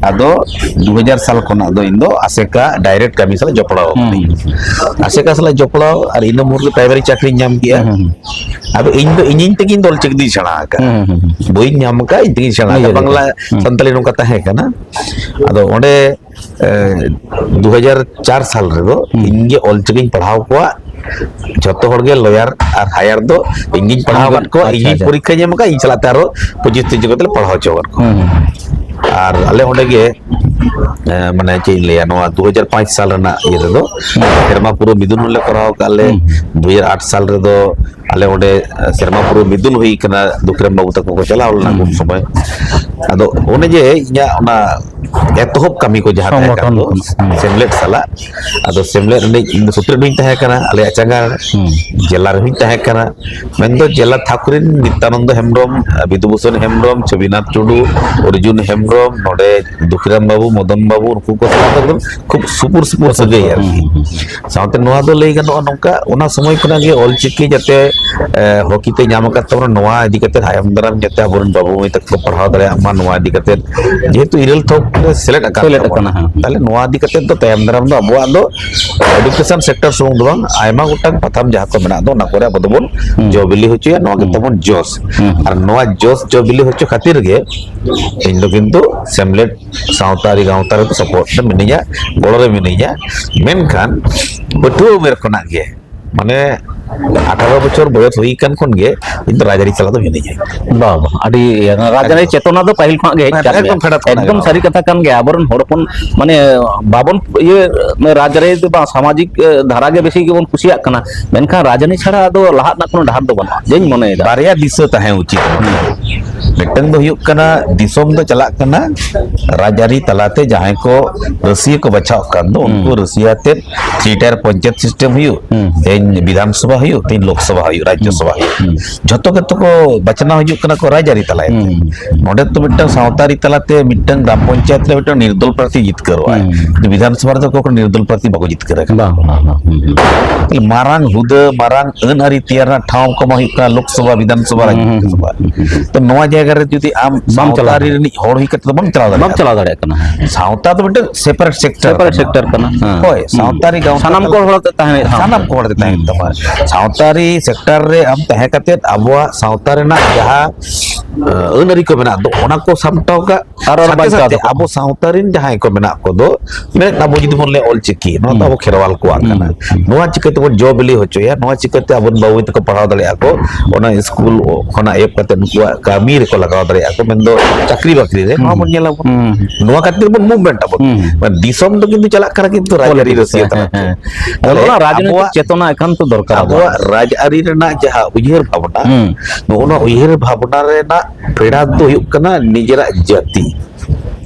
ᱟᱫᱚ ᱫᱩ ᱦᱟᱡᱟᱨ ᱥᱟᱞ ᱠᱷᱚᱱᱟᱜ ᱫᱚ ᱤᱧ ᱫᱚ ᱟᱥᱮᱠᱟ ᱰᱟᱭᱨᱮᱠᱴ ᱠᱟᱹᱢᱤ ᱥᱟᱞᱟᱜ ᱡᱚᱯᱲᱟᱣ ᱠᱟᱹᱱᱟᱹᱧ᱾ ᱟᱥᱮᱠᱟ ᱥᱟᱞᱟᱜ ᱡᱚᱯᱲᱟᱣ ᱟᱨ ᱤᱱᱟᱹ ᱢᱩᱫᱽ ᱨᱮ ᱯᱨᱟᱭᱢᱟᱨᱤ ᱪᱟᱹᱠᱨᱤᱧ ᱧᱟᱢ ᱠᱮᱜᱼᱟ᱾ ᱟᱫᱚ ᱤᱧ ᱫᱚ ᱤᱧᱤᱧ ᱛᱮᱜᱤᱧ ᱫᱚ ᱚᱞᱪᱤᱠᱤ ᱫᱚᱧ ᱥᱮᱬᱟ ᱟᱠᱟᱫᱼᱟ᱾ ᱵᱳᱭᱤᱧ ᱧᱟᱢ ᱟᱠᱟᱫᱼᱟ, ᱤᱧ ᱛᱮᱜᱤᱧ ᱥᱮᱬᱟ ᱟᱠᱟᱫᱼᱟ᱾ ᱵᱟᱝᱞᱟ, ᱥᱟᱱᱛᱟᱲᱤ ᱱᱚᱝᱠᱟ ᱛᱟᱦᱮᱸ ᱠᱟᱱᱟ᱾ ᱟᱫᱚ ᱚᱸᱰᱮ ᱫᱩ ᱦᱟᱡᱟᱨ ᱪᱟᱨ ᱥᱟᱞ ᱨᱮᱫᱚ ᱤᱧ ᱜᱮ ᱚᱞᱪᱤᱠᱤᱧ ᱯᱟᱲᱦᱟᱣ ᱠᱚᱣᱟ᱾ ᱡᱷᱚᱛᱚ ᱦᱚᱲ ᱜᱮ ᱞᱚᱭᱟᱨ ᱟᱨ ᱦᱟᱭᱟᱨ ᱫᱚ ᱤᱧ ᱜᱤᱧ ᱯᱟᱲᱦᱟᱣ ᱟᱠᱟᱫ ᱠᱚᱣᱟ᱾ ᱤᱧ ᱜᱤᱧ ᱯᱚᱨᱤᱠᱠᱷᱟᱧ ᱮᱢ ᱟᱠᱟᱫ, ᱤᱧ ᱥᱟᱞᱟᱜ ᱛᱮ ᱟᱨᱚ ᱯᱚᱸᱪᱤᱥ ᱛᱤᱨᱤᱥ ᱡᱚᱱ ᱠᱟᱛᱮ ᱞᱮ ᱯᱟᱲᱦᱟᱣ ᱦᱚᱪᱚ ᱟᱠᱟᱫ ᱠᱚᱣᱟ᱾ ᱟᱨ ᱟᱞᱮ ᱚᱸᱰᱮ ᱜᱮ, ᱮ, ᱢᱟᱱᱮ ᱪᱮᱫ ᱤᱧ ᱞᱟᱹᱭᱟ, ᱱᱚᱣᱟ ᱫᱩ ᱦᱟᱡᱟᱨ ᱯᱟᱸᱪ ᱥᱟᱞ ᱨᱮᱱᱟᱜ ᱤᱭᱟᱹ ᱨᱮᱫᱚ ᱥᱮᱨᱢᱟ ᱯᱩᱨᱟᱹ ᱢᱤᱫᱩᱱ ᱦᱚᱸᱞᱮ ᱠᱚᱨᱟᱣ ᱟᱠᱟᱫ ᱞᱮ᱾ ᱫᱩ ᱦᱟᱡᱟᱨ ᱟᱴ ᱥᱟᱞ ᱨᱮᱫᱚ ᱟᱞᱮ ᱚᱸᱰᱮ, ᱮ, ᱥᱮᱨᱢᱟ ᱯᱩᱨᱟᱹ ᱢᱤᱫᱩᱱ ᱦᱩᱭ ᱠᱟᱱᱟ, ᱫᱩᱠᱷᱤᱨᱟᱢ ᱵᱟᱹᱵᱩ ᱛᱟᱠᱚ ᱠᱚ ᱪᱟᱞᱟᱣ ᱞᱮᱱᱟ ᱩᱱ ᱥᱚᱢᱚᱭ᱾ ᱟᱫᱚ ᱚᱱᱮ ᱡᱮ ᱤᱧᱟᱹᱜ ᱚᱱᱟ ᱮᱛᱚᱦᱚᱵ ᱠᱟᱹᱢᱤ ᱠᱚ ᱡᱟᱦᱟᱸ ᱛᱟᱦᱮᱸ ᱠᱟᱱ ᱫᱚ ᱥᱮᱢᱞᱮᱫ ᱥᱟᱞᱟᱜ, ᱟᱫᱚ ᱥᱮᱢᱞᱮᱫ ᱨᱤᱱᱤᱡ ᱤᱧ ᱫᱚ ᱥᱩᱛᱨᱮᱫ ᱦᱚᱸᱧ ᱛᱟᱦᱮᱸ ᱠᱟᱱᱟ ᱟᱞᱮᱭᱟᱜ ᱪᱟᱸᱜᱟ ᱨᱮ, ᱡᱮᱞᱟ ᱨᱮᱦᱚᱸᱧ ᱛᱟᱦᱮᱸ ᱠᱟᱱᱟ᱾ ᱢᱮᱱᱫᱚ ᱡᱮᱞᱟ ᱛᱷᱟᱠ ᱨᱮᱱ ᱱᱤᱛᱭᱟᱱᱚᱱᱫᱚ ᱦᱮᱢᱵᱨᱚᱢ, ᱵᱤᱫᱩ ᱵᱷᱩᱥᱚᱱ ᱦᱮᱢᱵᱨᱚᱢ, ᱪᱷᱚᱵᱤᱱᱟᱛᱷ ᱴᱩᱰᱩ, ᱚᱨᱡᱩᱱ ᱦᱮᱢᱵᱨᱚᱢ, ᱱᱚᱰᱮ ᱫᱩᱠᱷᱤᱨᱟᱢ ᱵᱟᱹᱵᱩ, ᱢᱚᱫᱚᱱ ᱵᱟᱹᱵᱩ, ᱩᱱᱠᱩ ᱠᱚ ᱥᱟᱞᱟᱜ ᱫᱚ ᱮᱠᱫᱚᱢ ᱠᱷᱩᱵ ᱥᱩᱯᱩᱨ ᱥᱩᱯᱩᱨ ᱥᱟᱹᱜᱟᱹᱭ ᱟᱨᱠᱤ᱾ ᱥᱟᱶᱛᱮ ᱱᱚᱣᱟ ᱫᱚ ᱞᱟᱹᱭ ᱜᱟᱱᱚᱜᱼᱟ ᱱᱚᱝᱠᱟ, ᱚᱱᱟ ᱥᱚᱢᱚᱭ ᱠᱷᱚᱱᱟᱜ ᱜᱮ ᱚᱞᱪᱤᱠᱤ ᱡᱟᱛᱮ, ᱮ, ᱦᱚᱠᱤ ᱛᱮ ᱧᱟᱢ ᱟᱠᱟᱫ ᱛᱟᱵᱚᱱᱟ, ᱱᱚᱣᱟ ᱤᱫᱤ ᱠᱟᱛᱮ ᱛᱟᱭᱚᱢ ᱫᱟᱨᱟᱢ ᱡᱟᱛᱮ ᱟᱵᱚᱨᱮᱱ ᱵᱟᱹᱵᱩ ᱢᱟᱹᱭ ᱛᱟᱠᱚ ᱠᱚ ᱯᱟᱲᱦᱟᱣ ᱫᱟᱲᱮᱭᱟᱜ ᱢᱟ, ᱱᱚᱣᱟ ᱤᱫᱤ ᱠᱟᱛᱮ ᱡᱮᱦᱮᱛᱩ ᱤᱨᱟᱹᱞ ᱛᱷᱚᱠ ᱨᱮ ᱥᱮᱞᱮᱫ ᱟᱠᱟᱱ ᱥᱮᱞᱮᱫ ᱛᱟᱵᱚᱱᱟ᱾ ᱟᱠᱟᱱᱟ, ᱦᱮᱸ᱾ ᱛᱟᱦᱞᱮ ᱱᱚᱣᱟ ᱤᱫᱤ ᱠᱟᱛᱮ ᱫᱚ ᱛᱟᱭᱚᱢ ᱫᱟᱨᱟᱢ ᱫᱚ ᱟᱵᱚᱣᱟᱜ ᱫᱚ education sector ᱥᱩᱢᱩᱝ ᱫᱚ ᱵᱟᱝ, ᱟᱭᱢᱟ ᱜᱚᱴᱟᱝ ᱯᱟᱛᱷᱟᱢ ᱡᱟᱦᱟᱸ ᱠᱚ ᱢᱮᱱᱟᱜ ᱫᱚ, ᱚᱱᱟ ᱠᱚᱨᱮ ᱟᱵᱚ ᱫᱚᱵᱚᱱ ᱦᱩᱸ᱾ ᱡᱚ ᱵᱤᱞᱤ ᱦᱚᱪᱚᱭᱟ᱾ ᱱᱚᱣᱟ ᱜᱮ ᱦᱩᱸ᱾ ᱛᱟᱵᱚᱱ ᱡᱚᱥ᱾ ᱦᱩᱸ᱾ ᱟᱨ ᱱᱚᱣᱟ ᱡᱚᱥ ᱡᱚ ᱵᱤᱞᱤ ᱦᱚᱪᱚ ᱠᱷᱟᱹᱛᱤᱨ ᱜᱮ ᱤᱧ ᱫᱚ ᱠᱤᱱᱛᱩ ᱥᱮᱢᱞᱮᱫ ᱥᱟᱶᱛᱟ ᱟᱹᱨᱤ ᱜᱟᱶᱛᱟ ᱨᱮᱫᱚ support ᱨᱮ ᱢᱤᱱᱟᱹᱧᱟ, ᱜᱚᱲᱚ ᱨᱮ ᱢᱤᱱᱟᱹᱧᱟ᱾ ᱢᱮᱱᱠᱷᱟᱱ ᱯᱟᱹᱴᱷᱩᱣᱟᱹ ᱩᱢᱮᱨ ᱠᱷᱚᱱᱟᱜ ᱜᱮ, ᱢᱟᱱᱮ ᱟᱴᱷᱟᱨᱚ ᱵᱚᱪᱷᱚᱨ ᱵᱚᱭᱚᱥ ᱦᱩᱭ ᱟᱠᱟᱱ ᱠᱷᱚᱱ ᱜᱮ ᱤᱧ ᱫᱚ ᱨᱟᱡᱽᱟᱹᱨᱤ ᱥᱟᱞᱟᱜ ᱫᱚ ᱢᱤᱱᱟᱹᱧᱟ᱾ ᱵᱟᱝ, ᱵᱟᱝ, ᱟᱹᱰᱤ ᱨᱟᱡᱽᱟᱹᱨᱤ ᱮᱠᱫᱚᱢ᱾ ᱪᱮᱛᱚᱱᱟ ᱫᱚ ᱯᱟᱹᱦᱤᱞ ᱠᱷᱚᱱᱟᱜ ᱜᱮ ᱦᱮᱡ ᱠᱟᱱ ᱮᱠᱫᱚᱢ ᱜᱮᱭᱟ᱾ ᱯᱷᱮᱰᱟᱛ ᱠᱷᱚᱱᱟᱜ ᱜᱮ ᱮᱠᱫᱚᱢ ᱱᱚᱣᱟ᱾ ᱥᱟᱹᱨᱤ ᱠᱟᱛᱷᱟ ᱠᱟᱱ ᱜᱮᱭᱟ᱾ ᱟᱵᱚᱨᱮᱱ ᱦᱚᱲ ᱦᱚᱯᱚᱱ ᱢᱟᱱᱮ ᱵᱟᱵᱚᱱ ᱤᱭᱟᱹ ᱨᱟᱡᱽᱟᱹᱨᱤ ᱫᱚ ᱵᱟᱝ, ᱥᱟᱢᱟᱡᱤᱠ, ᱮ, ᱫᱷᱟᱨᱟ ᱜᱮ ᱵᱮᱥᱤ ᱜᱮᱵᱚᱱ ᱠᱩᱥᱤᱭᱟᱜ ᱠᱟᱱᱟ, ᱢᱮᱱᱠᱷᱟᱱ ᱨᱟᱡᱽᱟᱹᱨᱤ ᱪᱷᱟᱲᱟ ᱟᱫᱚ ᱞᱟᱦᱟᱜ ᱨᱮᱱᱟᱜ ᱠᱳᱱᱳ ᱰᱟᱦᱟᱨ ᱫᱚ ᱵᱟᱹᱱᱩᱜᱼᱟ, ᱡᱟᱹᱧ ᱢᱚᱱᱮᱭᱮᱫᱟ᱾ ᱵᱟᱨᱭᱟ ᱫᱤᱥᱟᱹ ᱛᱟᱦᱮᱸ ᱩᱪᱤᱛ᱾ ᱢᱤᱫᱴᱟᱝ ᱫᱚ ᱦᱩᱭᱩᱜ ᱠᱟᱱᱟ ᱫᱤᱥᱚᱢ ᱫᱚ ᱪᱟᱞᱟᱜ ᱠᱟᱱᱟ ᱨᱟᱡᱽᱟᱹᱨᱤ ᱛᱟᱞᱟᱛᱮ ᱡᱟᱦᱟᱸᱭ ᱠᱚ ᱨᱟᱹᱥᱤᱭᱟᱹ ᱠᱚ ᱵᱟᱪᱷᱟᱣᱚᱜ ᱠᱟᱱ ᱫᱚ, ᱩᱱᱠᱩ ᱦᱩᱸ᱾ ᱨᱟᱹᱥᱤᱭᱟᱹ ᱟᱛᱮᱫ three tier ᱯᱚᱧᱪᱟᱭᱮᱛ system ᱦᱩᱭᱩᱜ, ᱦᱩᱸ᱾ ᱛᱮᱦᱮᱧ ᱵᱤᱫᱷᱟᱱ ᱥᱚᱵᱷᱟ ᱦᱩᱭᱩᱜ, ᱛᱮᱦᱮᱧ ᱞᱳᱠ ᱥᱚᱵᱷᱟ ᱦᱩᱭᱩᱜ, ᱨᱟᱡᱽᱡᱚ ᱦᱩᱸ᱾ ᱥᱚᱵᱷᱟ ᱦᱩᱭᱩᱜ, ᱦᱩᱸ᱾ ᱡᱷᱚᱛᱚ ᱜᱮᱛᱚ ᱠᱚ ᱵᱟᱪᱷᱱᱟᱣ ᱦᱤᱡᱩᱜ ᱠᱟᱱᱟ ᱠᱚ ᱨᱟᱡᱽᱟᱹᱨᱤ ᱛᱟᱞᱟᱛᱮ᱾ ᱦᱩᱸ᱾ ᱱᱚᱰᱮ ᱛᱚ ᱢᱤᱫᱴᱟᱝ ᱥᱟᱶᱛᱟ ᱟᱹᱨᱤ ᱛᱟᱞᱟᱛᱮ ᱢᱤᱫᱴᱟᱝ ᱜᱨᱟᱢ ᱯᱚᱧᱪᱟᱭᱮᱛ ᱨᱮ ᱢᱤᱫᱴᱟᱝ ᱱᱤᱨᱫᱚᱞ ᱯᱨᱟᱨᱛᱷᱤ ᱡᱤᱛᱠᱟᱹᱨᱚᱜᱼᱟᱭ᱾ ᱦᱩᱸ᱾ ᱠᱤᱱᱛᱩ ᱵᱤᱫᱷᱟᱱ ᱥᱚᱵᱷᱟ ᱨᱮᱫᱚ ᱚᱠᱚᱭ ᱠᱚ ᱱᱤᱨᱫᱚᱞ ᱯᱨᱟᱨᱛᱷᱤ ᱵᱟᱠᱚ ᱡᱤᱛᱠᱟᱹᱨ ᱟᱠᱟᱱᱟ᱾ ᱵᱟᱝ, ᱵᱟᱝ, ᱵᱟᱝ᱾ ᱦᱩᱸ, ᱦᱩᱸ᱾ ᱛᱟᱦᱞᱮ ᱢᱟᱨᱟᱝ ᱦᱩᱫᱟᱹ, ᱢᱟᱨᱟᱝ ᱟᱹᱱ ᱟᱹᱨᱤ ᱛᱮᱭᱟᱨ ᱨᱮᱱᱟᱜ ᱴᱷᱟᱶ ᱠᱚ ᱢᱟ ᱦᱩᱭᱩᱜ ᱠᱟᱱᱟ ᱞᱳᱠ ᱥᱚᱵᱷᱟ, ᱵᱤᱫᱷᱟᱱ ᱥᱚᱵᱷᱟ, ᱦᱩᱸ, ᱨᱟᱡᱽᱡᱚ ᱦᱩᱸ, ᱥᱚᱵᱷᱟ᱾ ᱦᱩᱸ, ᱦᱩᱸ, ᱦᱩᱸ᱾ ᱛᱚ ᱱᱚᱣᱟ ᱡᱟᱭᱜᱟ ᱨᱮ ᱡᱩᱫᱤ ᱟᱢ ᱵᱟᱢ ᱪᱟᱞᱟᱣ ᱥᱟᱶᱛᱟ ᱟᱹᱨᱤ ᱨᱤᱱᱤᱡ ᱦᱚᱲ ᱦᱩᱭ ᱠᱟᱛᱮ ᱫᱚ ᱵᱟᱢ ᱪᱟᱞᱟᱣ ᱵᱟᱢ ᱫᱟᱲᱮᱭᱟᱜᱼᱟ᱾ ᱪᱟᱞᱟᱣ ᱫᱟᱲᱮᱭᱟᱜ ᱠᱟᱱᱟ, ᱦᱮᱸ᱾ ᱥᱟᱶᱛᱟ ᱫᱚ ᱢᱤᱫᱴᱮᱱ ᱥᱮᱯᱟᱨᱮᱴ ᱥᱮᱠᱴᱚᱨ ᱥᱮᱯᱟᱨᱮᱴ ᱠᱟᱱᱟ᱾ ᱥᱮᱠᱴᱚᱨ ᱠᱟᱱᱟ, ᱦᱮᱸ᱾ ᱦᱳᱭ, ᱦᱩᱸ᱾ ᱥᱟᱶᱛᱟ ᱨᱮ ᱜᱟᱶᱛᱟ ᱥᱟᱱᱟᱢ ᱠᱚ ᱦᱚᱲ ᱟᱛᱮ ᱛᱟᱦᱮᱸ ᱦᱩᱭᱩᱜ ᱛᱟᱢᱟ᱾ ᱥᱟᱱᱟᱢ ᱠᱚ ᱦᱚᱲ ᱟᱛᱮ ᱛᱟᱦᱮᱸ ᱦᱩᱭᱩᱜ ᱛᱟᱢᱟ᱾ ᱥᱟᱶᱛᱟ ᱨᱮ ᱥᱮᱠᱴᱚᱨ ᱨᱮ ᱟᱢ ᱛᱟᱦᱮᱸ ᱠᱟᱛᱮ ᱟᱵᱚᱣᱟᱜ ᱥᱟᱶᱛᱟ ᱨᱮᱱᱟᱜ ᱡᱟᱦᱟᱸ, ᱟᱹ, ᱟᱹᱱ ᱟᱹᱨᱤ ᱠᱚ ᱢᱮᱱᱟᱜ ᱫᱚ, ᱚᱱᱟ ᱠᱚ ᱥᱟᱢᱴᱟᱣ ᱠᱟᱜ᱾ ᱟᱨ ᱚᱱᱟ ᱥᱟᱶᱛᱮ ᱵᱟᱧᱪᱟᱣ ᱥᱟᱶᱛᱮ ᱫᱚᱦᱚ᱾ ᱟᱵᱚ ᱥᱟᱶᱛᱟ ᱨᱮᱱ ᱡᱟᱦᱟᱸᱭ ᱠᱚ ᱢᱮᱱᱟᱜ ᱠᱚᱫᱚ, ᱢᱮᱱᱮᱫ ᱟᱵᱚ ᱡᱩᱫᱤ ᱵᱚᱱ ᱞᱟᱹᱭᱟ ᱚᱞ ᱪᱤᱠᱤ, ᱱᱚᱣᱟ ᱫᱚ ᱦᱩᱸ᱾ ᱟᱵᱚ ᱠᱷᱮᱨᱣᱟᱞ ᱠᱚᱣᱟᱜ ᱦᱩᱸ, ᱠᱟᱱᱟ᱾ ᱦᱩᱸ᱾ ᱱᱚᱣᱟ ᱪᱤᱠᱟᱹ ᱛᱮᱵᱚᱱ ᱡᱚ ᱵᱤᱞᱤ ᱦᱚᱪᱚᱭᱟ? ᱱᱚᱣᱟ ᱪᱤᱠᱟᱹᱛᱮ ᱟᱵᱚᱨᱮᱱ ᱵᱟᱹᱵᱩ ᱛᱟᱠᱚ ᱯᱟᱲᱦᱟᱣ ᱫᱟᱲᱮᱭᱟᱜᱼᱟ ᱠᱚ? ᱚᱱᱟ ᱥᱠᱩᱞ ᱠᱷᱚᱱᱟᱜ ᱮᱦᱚᱵ ᱠᱟᱛᱮ ᱱᱩᱠᱩᱣᱟᱜ ᱠᱟᱹᱢᱤ ᱨᱮᱠᱚ ᱞᱟᱜᱟᱣ ᱫᱟᱲᱮᱭᱟᱜᱼᱟ ᱠᱚ, ᱢᱮᱱᱫᱚ ᱪᱟᱹᱠᱨᱤ ᱵᱟᱹᱠᱨᱤ ᱨᱮ, ᱦᱩᱸ, ᱱᱚᱣᱟ ᱵᱚᱱ ᱧᱮᱞᱟ ᱵᱚᱱ᱾ ᱦᱩᱸ, ᱦᱩᱸ᱾ ᱱᱚᱣᱟ ᱠᱷᱟᱹᱛᱤᱨ ᱵᱚᱱ ᱢᱩᱵᱷᱢᱮᱱᱴ ᱟᱵᱚᱱ᱾ ᱦᱩᱸ, ᱦᱩᱸ᱾ ᱢᱟᱱᱮ ᱫᱤᱥᱚᱢ ᱫᱚ ᱠᱤᱱᱛᱩ ᱪᱟᱞᱟᱜ ᱠᱟᱱᱟ ᱠᱤᱱᱛᱩ ᱨᱟᱡᱽᱟᱹᱨᱤ ᱯᱚᱞᱤᱴᱤᱠᱥ, ᱨᱟᱹᱥᱤᱭᱟᱹ ᱦᱮᱸ, ᱛᱟᱞᱟᱛᱮ᱾ ᱦᱮᱸ, ᱦᱮᱸ᱾ ᱛᱟᱦᱞᱮ ᱚᱱᱟ ᱨᱟᱡᱽᱱᱳᱭᱛᱤᱠ ᱟᱵᱚᱣᱟᱜ ᱪᱮᱛᱚᱱᱟ ᱮᱠᱟᱱᱛᱚ ᱫᱚᱨᱠᱟᱨ ᱟᱵᱚᱣᱟᱜ᱾ ᱟᱵᱚᱣᱟᱜ ᱨᱟᱡᱽᱟᱹᱨᱤ ᱨᱮᱱᱟᱜ ᱡᱟᱦᱟᱸ ᱩᱭᱦᱟᱹᱨ ᱵᱷᱟᱵᱽᱱᱟ, ᱦᱩᱸ᱾ ᱱᱚᱜᱼᱚ ᱱᱚᱣᱟ ᱩᱭᱦᱟᱹᱨ ᱵᱷᱟᱵᱽᱱᱟ ᱨᱮᱱᱟᱜ ᱯᱷᱮᱰᱟᱛ ᱫᱚ ᱦᱩᱭᱩᱜ ᱠᱟᱱᱟ ᱱᱤᱡᱮᱨᱟᱜ ᱡᱟᱹᱛᱤ᱾